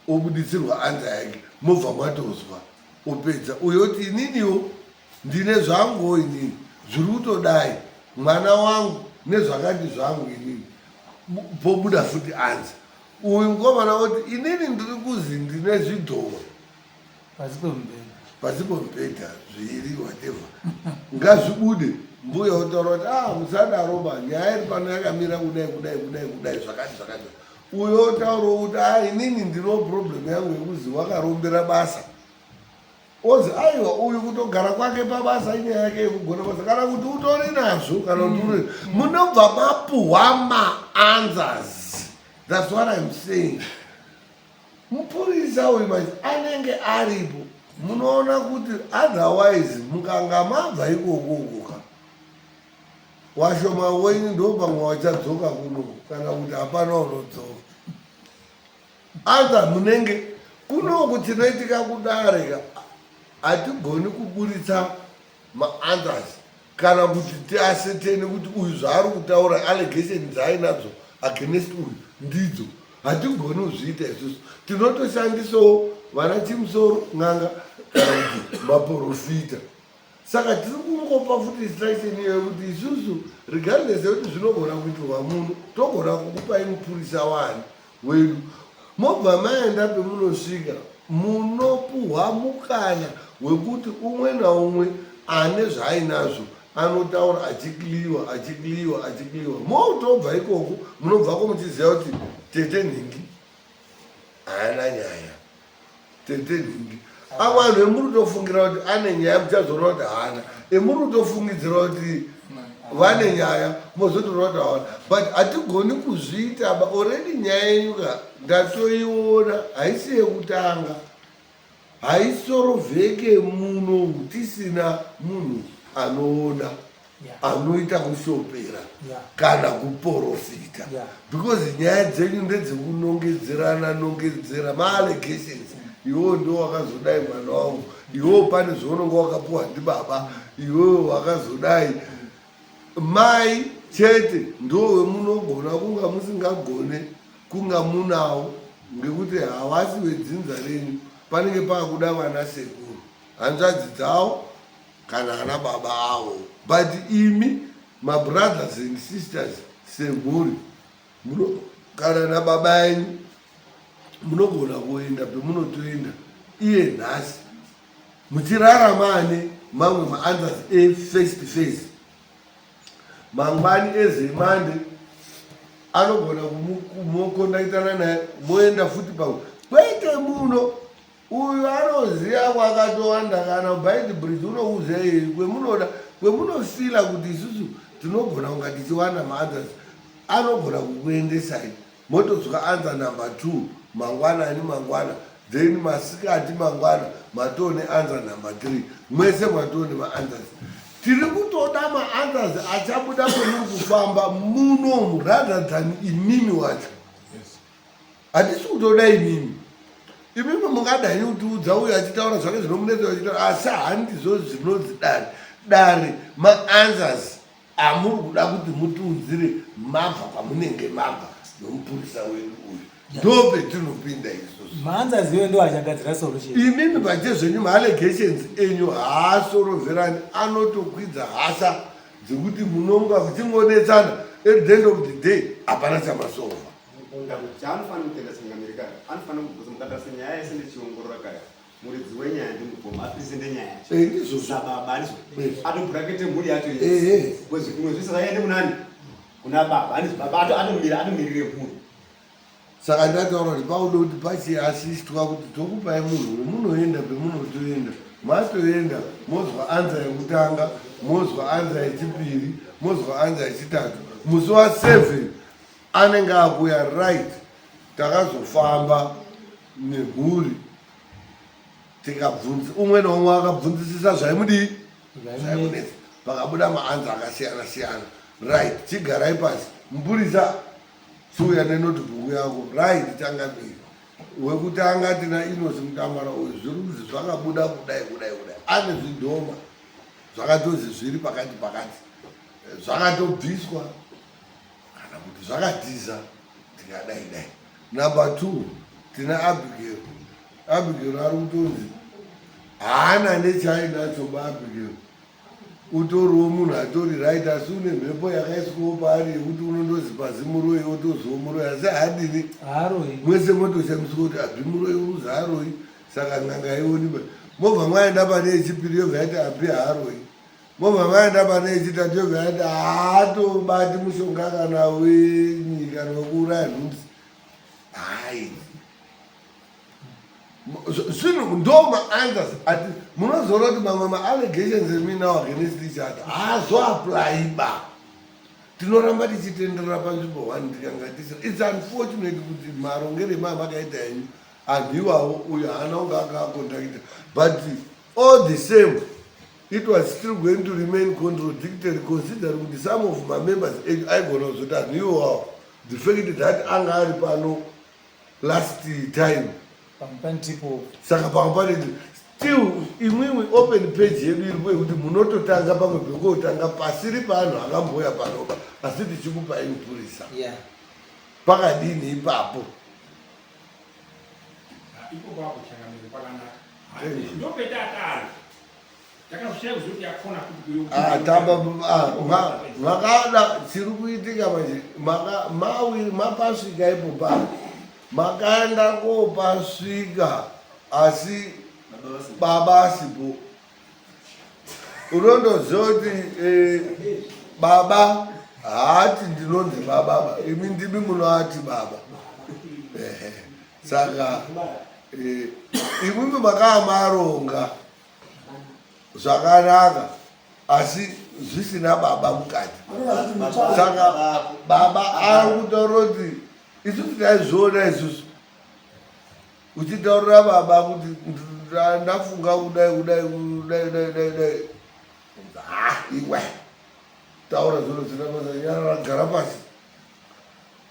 obudisirwa anza yake mobva matozwa opedza uyo oti ininiwo ndine zvanguwo inini zviri kutodai mwana wangu nezvakati zvangu inini pobuda futi anza uyu mukomana oti inini ndiri kuzi ndine zvidhoma pasi pemubhedha pasi pemubhedha zviri whatever ngazvibude mbuya otaura kuti ah musadaro ba nyaya iri pano yakamira kudai kudai kudai kudai zvakati zvakati uyo otaurawo kuti ah inini ndino problem yangu yekuzi wakarombera basa ozi aiwa uyu kutogara kwake pabasa inyaya yake yekugona basa kana kuti utori nazvo kana kuti uri munobva mapuhwa maanswers thats what im saying Mupurisa uyu manje anenge aripo munoona kuti otherwise mukanga mabva ikoko ukoka washoma wenyu ndo pamwe wachadzoka kuno kana kuti hapana unodzoka other munenge kunoku chinoitika kudare ka hatigoni kuburitsa maanswers kana kuti tiasetene kuti uyu zvaari kutaura allegation dzaainadzo against uyu ndidzo hatigoni kuzviita isusu tinotoshandisawo vana chimusoro n'anga kana kuti maporofita saka tiri kungopa futi instruction iyoyo kuti isusu regardless yekuti zvinogona kuitirwa muno togona kukupai mupurisa wani wedu mobva maenda pemunosvika munopuhwa mukana wekuti umwe naumwe ane zvaainazvo anotaura achikliwa achikliwa achikliwa motobva ikoko munobvako muchiziva kuti tete nhingi haana nyaya tete nhingi avo vanhu vemuri kutofungira kuti ane nyaya muchazoona kuti haana emuri kutofungidzira kuti vane nyaya mozotoona kuti hawana but hatigoni kuzviita ba already nyaya yenyu ka ndatoiona haisi yekutanga haisorovheke muno tisina munhu anoona anoita kushopera kana kuporofita because nyaya dzenyu ndedzekunongedzerana nongedzera maallegations iwewo ndiwo wakazodai mwana wangu iwewo pane zvaunonga wakapuwa ndibaba iwewo wakazodai mai chete ndo wemunogona kunga musingagone kunga munawo ngekuti havasi vedzinza renyu panenge paakuda vana sekuru hanzvadzi dzavo kana ana baba avo but imi mabrothers and sisters semhuri kana nababa enyu munogona kuenda pemunotoenda iye nhasi muchirarama ane mamwe maanswers eface to face mangwani ezemande anogona kumukondaitana naye moenda futi pamwe kwete muno Uyu anoziva kwakatowanda kana Beitbridge unokuziva iye kwemunoda kwemunofila kuti isusu tinogona kunga tichiwana maanswers anogona kukuendesai motozwa answer number 2 mangwanani mangwana then masikati mangwana matone answer number 3 mwese matone maanswers tiri kutoda maanswers achabuda kwemuri kufamba munomu rather than imimi wacho Hatisi kutoda imimi. Imimi mungada henyu kutiudza uyo achitaura zvake zvinomunetsa achitaura asi handizvo zvinonzi dare. Dare maanswers amuri kuda kuti mutiudzire mabva kwamunenge mabva nomupurisa wedu uyu ndopetinopinda isusu. Maanswers iwe ndo achagadzira solution. Imimi pachezvenyu maallegations enyu haasoroverani anotokwidza hasha dzekuti munonga muchingonetsana at the end of the day hapana chamasova. Chaanofanira kutenda changamire kare anofanira kubvunza mukatarisa nyaya yese ndichiongorora kare muridzi wenyaya ndimukoma apresente nyaya yacho eh, ndizvo sababa andizvo eh. atobrakete mhuri yacho eh, because zvimwe zvese zvaende kunani kuna baba andizvo baba atomira atomirire mhuri saka ndataura kuti pauda kuti pachiasistwa kuti tokupai munhu wemunoenda pemunotoenda matoenda mozwa anza yekutanga mozwa anza yechipiri mozwa anza yechitatu musi wa7 anenge akuya right takazofamba nemhuri tikabvunza umwe naumwe akabvunzisisa zvaimudii zvaimunetsa. Pakabuda maanza akasiyana siyana. Right, chigarai pasi. Mupurisa chiuya nenotebook yako. Right, changamire. Wekutanga tina Inosi Mutambara uyu zviri kunzi zvakabuda kudai kudai kudai. Ane zvidhoma zvakatonzi zviri pakati pakati. Zvakatobviswa kana kuti zvakatiza tikadai dai. Number 2 tina Abigail. Abigail ari kutonzi haana nechainacho ba Abigail. Utoriwo munhu atori right asi une mhepo yakaiswawo paari yekuti unondozi pasi muroyi otoziwo muroyi asi haadini mwese motoshamiswa kuti abhi muroyi uruzi haaroyi saka n'anga ioni mobva mwaenda pane yechipiri yobva yati abhi haaroyi mobva maenda pane yechitatu yobva yati haatobati mushonga kana wenyika wekuuraya nhunzi hai zvinhu ndo maanswers ati munozoona kuti mamwe maallegations eminawo against each other haazoapply ba tinoramba tichitenderera panzvimbo one tikanga tisina its unfortunate kuti marongero emaa makaita henyu anhu iwawo uyo haana kunge akaakontakita but all the same it was still going to remain contradictory considering kuti some of mamembers enyu aigona kuzoti anhu iwawo the fact that anga ari pano last time saka pamwe pane still imwimwi open page yedu iripo yekuti munototanga pamwe pekotanga pasiri paanhu akambouya panoba asi tichikupai mupurisa pakadini ipapo Ah, tamba ah, makada chiri kuitika manje mawi mapasvika ipo pa makaenda kopasvika asi baba asipo unondoziva kuti eh, baba haati ndinonzi baba imi ndimi munoati baba saka eh, imwimwi makaa maronga zvakanaka asi zvisina baba mukati saka baba ari kutaura kuti isusu taizviona isusu uchitaurira baba kuti ndafunga kudai kudai kudai kudai kudai kudai ah iwe taura zviro zvisina basa nyarara gara pasi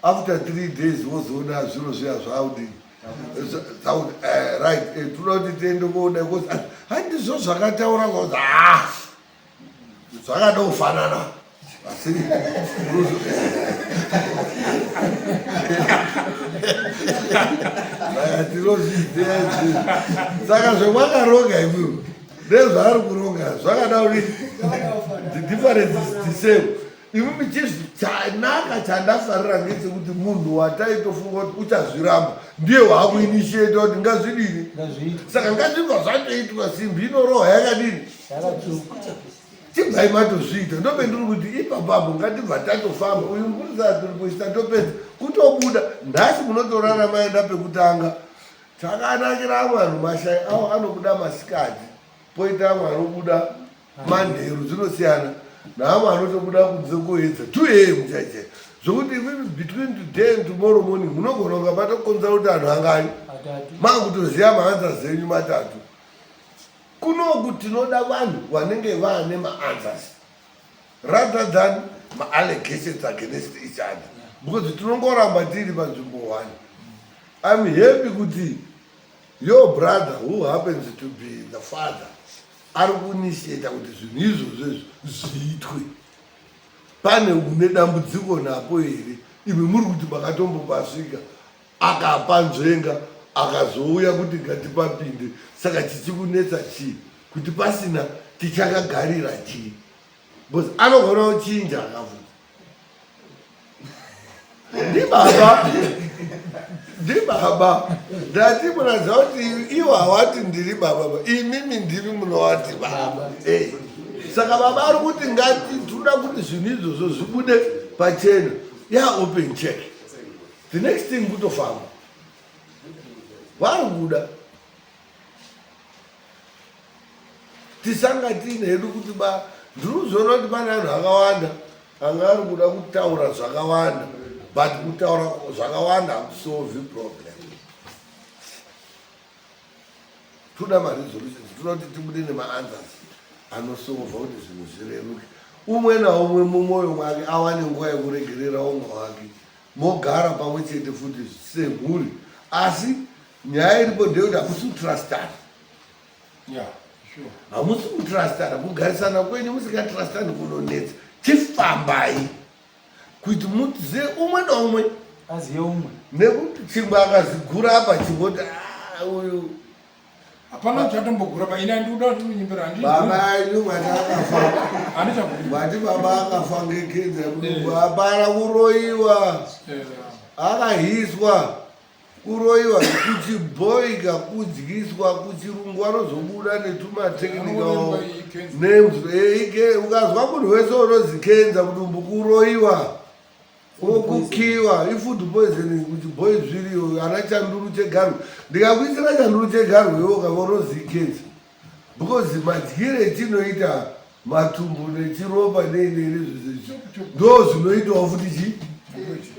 after three days wozoona zviro zviya zvaudini zvakuti eh, right eh, toda kuti tiende koona because ah, handizvo zvakataura kwazi ah zvakada kufanana asi saka tinozviziva izvi saka zvemwakaronga imwiwo nezvaari kuronga zvakada kuti the difference is the same Imimi chizvi chanaka chandafarira ngechekuti munhu wataitofunga kuti uchazviramba ndiye waakuinitiata kuti ngazvidini saka ngazvibva zvatoitwa simbi inorohwa yakadini chibvai matozviita ndopendiri kuti ipapapo ngatibva tatofamba uyu mupurisa atiri kuisa topedza kutobuda nhasi munotorara maenda pekutanga chakanakira amwe anhu mashai awo anobuda masikati poita amwe anobuda manheru zvinosiyana naamwe anotobuda kunze koedza 2 am chaichai zvokuti imimi between today and tomorrow morning munogona kunga matokonzera kuti anhu angani makutoziva maanswers enyu matatu kunoku tinoda vanhu vanenge vaane maanswers rather than maallegations against each other because tinongoramba tiri panzvimbo one im happy kuti your brother who happens to be the father ari kuinitiata kuti zvinhu izvozvo izvo zviitwe pane une dambudziko napo here imi muri kuti makatombopasvika akapa nzvenga akazouya kuti ngatipapinde saka chichikunetsa chii kuti pasina tichakagarira chii because anogona kuchinja akabvunza ndibaba ndibaba ndati munoziva kuti iwo hawati ndiri baba imimi ndimi munowati baba eh. saka baba ari kuti ngati toda kuti zvinhu izvozvo zvibude pachena ya open check the next thing kutofamba vari kuda tisanga tiine hedu kuti ba ndiri kuzoona kuti pane anhu akawanda anga ari kuda kutaura zvakawanda but kutaura zvakawanda hakusolvi problem toda maresolutions toda kuti tibude nemaanswers anosovha kuti zvinhu zvireruke umwe naumwe mumwoyo mwake awane nguva yekuregerera umwe wake mogara pamwe chete futi semhuri asi nyaya iripo ndeyekuti hamusi kutrustana hamusi kutrustana kugarisana kwenyu musingatrustani kunonetsa chifambai kuti muzive umwe naumwe azive umwe nekuti chingwa akazigura apa chingoti ah, uyu hapana chatombogura pa ini andikuda kuti unyimbira handi baba enyu mwati akafa handichagura mwati baba akafa ngekenza mudumbu hapana kuroyiwa akahiswa kuroyiwa kuchibhoika kudyiswa kuchirungu anozobuda netumateknikal names eh, ukazwa munhu wese unozi kenza kudumbu kuroyiwa Kukiwa ifood poisoning kuti boy zviriyo ana chanduru chegarwe ndikakuisira chanduru chegarwe iwo ukavorozikenza because madyire etinoita matumbu nechiropa nei nei nezvese ndo zvinoitawo futi chi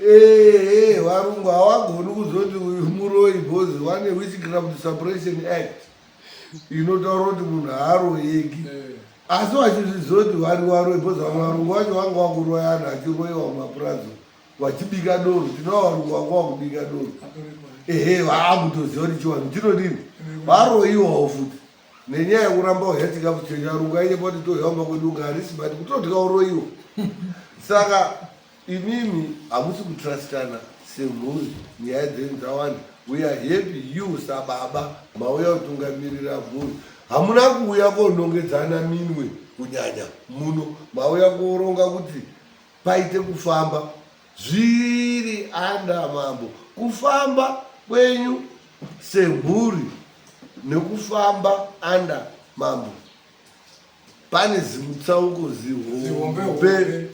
ee varungu hawagoni kuzoti uyu muroyi because wane witchcraft suppression act inotaura kuti munhu haaroyeki eh. asi vachizviziva kuti vari varoyi bcause vamwe varungu vacho vanga vakuroyana achiroyiwa mumapurazi vachibika doro tinova varungu vanga vakubika doro ehe vaakutoziva kuti chivanhu chinodini varoyiwawo futi nenyaya yekuramba uya chikafu chenyu arungu ainyepa kuti tohya kumba kwedu unga harisi but kutodya uroyiwa saka Imimi hamusi kutrustana semhuri nyaya dzenyu dzawanda we are happy you sababa mauya kutungamirira mhuri hamuna kuuya konongedzana minwe kunyanya muno mauya kuoronga kuti paite kufamba zviri anda mambo kufamba kwenyu semhuri nekufamba anda mambo pane zimutsauko zihombe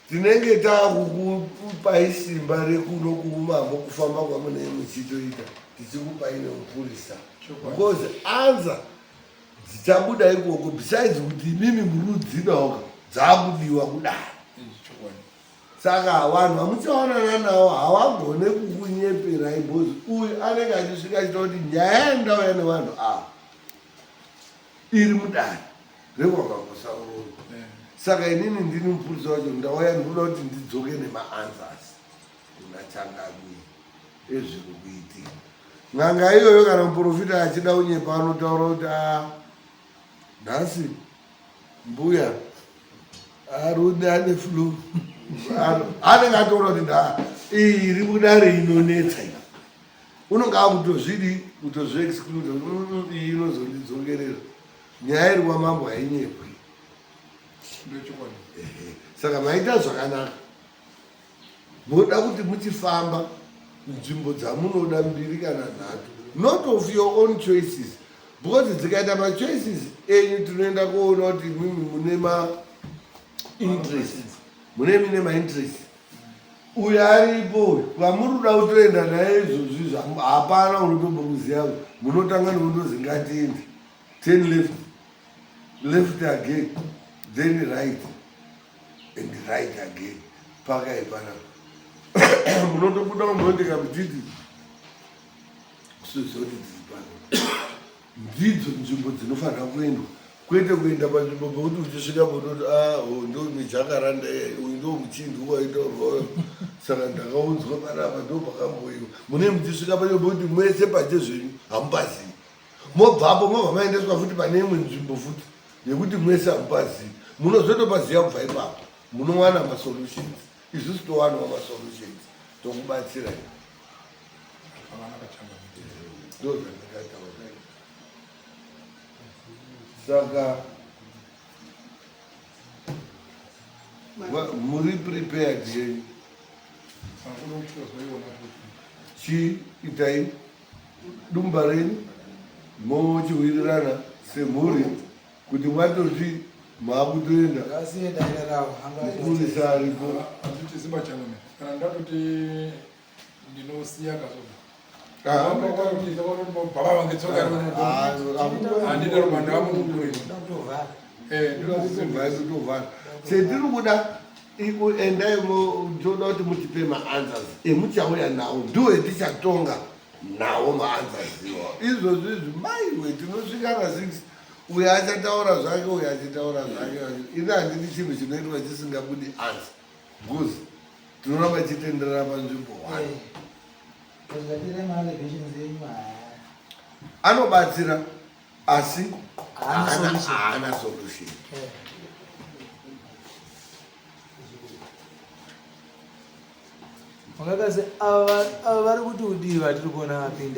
tinenge takukupai simba rekuno kuumambo kufamba kwamunenge muchitoita tichikupai nemupurisa because anza dzichabuda ikoko besides kuti imimi murudzinaoka dzakudiwa kudai Saka vanhu vamuchaonana navo havagone kukunyeperai because uyu anenge achisvika achita kuti nyaya yandauya nevanhu ava iri mudare rekwakakusauroro saka inini ndini mupurisa wacho ndauya ndikuda kuti ndidzoke nemaanswers kuna changamire ezviri kuitika n'anga iyoyo kana muprofita achida kunyepa anotaura kuti a ah, nhasi mbuya arune ane flu anenge atoona kuti nda iyi iri mudare inonetsa iyi unonge akutozvidi kutozviexclude mm, mm, iyi inozondidzokerera nyaya iri kwamambo hainyepwi saka maita zvakanaka Moda kuti muchifamba nzvimbo dzamunoda mbiri kana nhatu not of your own choices because dzikaita machoices enyu tinoenda kuona kuti imimi mune mainterest mune mine mainterest uyo aripo uyu kwamuri kuda kutoenda naye izvozvi hapana unotombokuziva munotanga nekutozi ngatiende ten left left again then right and right again pakaipana munotobuda munoendeka muchiti kusozoti dziri pano ndidzo nzvimbo dzinofanira kuendwa kwete kuenda panzvimbo pekuti uchisvika pototi ah, oh, ndo mijakaranda uyu ndo muchindi waitaurwa saka ndakaunzwa panapa ndo pakamboiwa mune muchisvika panzvimbo pekuti mwese pache zvenyu hamupazivi mobvapo mobva maendeswa futi pane imwe nzvimbo futi yekuti mwese hamupazivi munozotopaziva kubva ipapo munowana masolutions isusu towanawo masolutions tokubatsira ndozvandingataura saka muri prepared yenyu chi itai dumba renyu mochiwirirana semhuri kuti mwatozvi maakutoenda mupurisa aripo kana ndatoti ndinosiya kazoda chetiri kuda endai toda kuti mutipe maanswers emuchauya nawo ndiwo etichatonga. Nawo maanswers iwawo. Izvozvi izvi maiwe tinosvika na 6 uyo achataura zvake uyo achitaura zvake. Ini handidi chinhu chinoitwa chisingabudi answer because tinoramba tichitenderera panzvimbo one. Anobatsira asi haana solution. Makakasi ava vari kuti kudii vatiri kuona vapinda.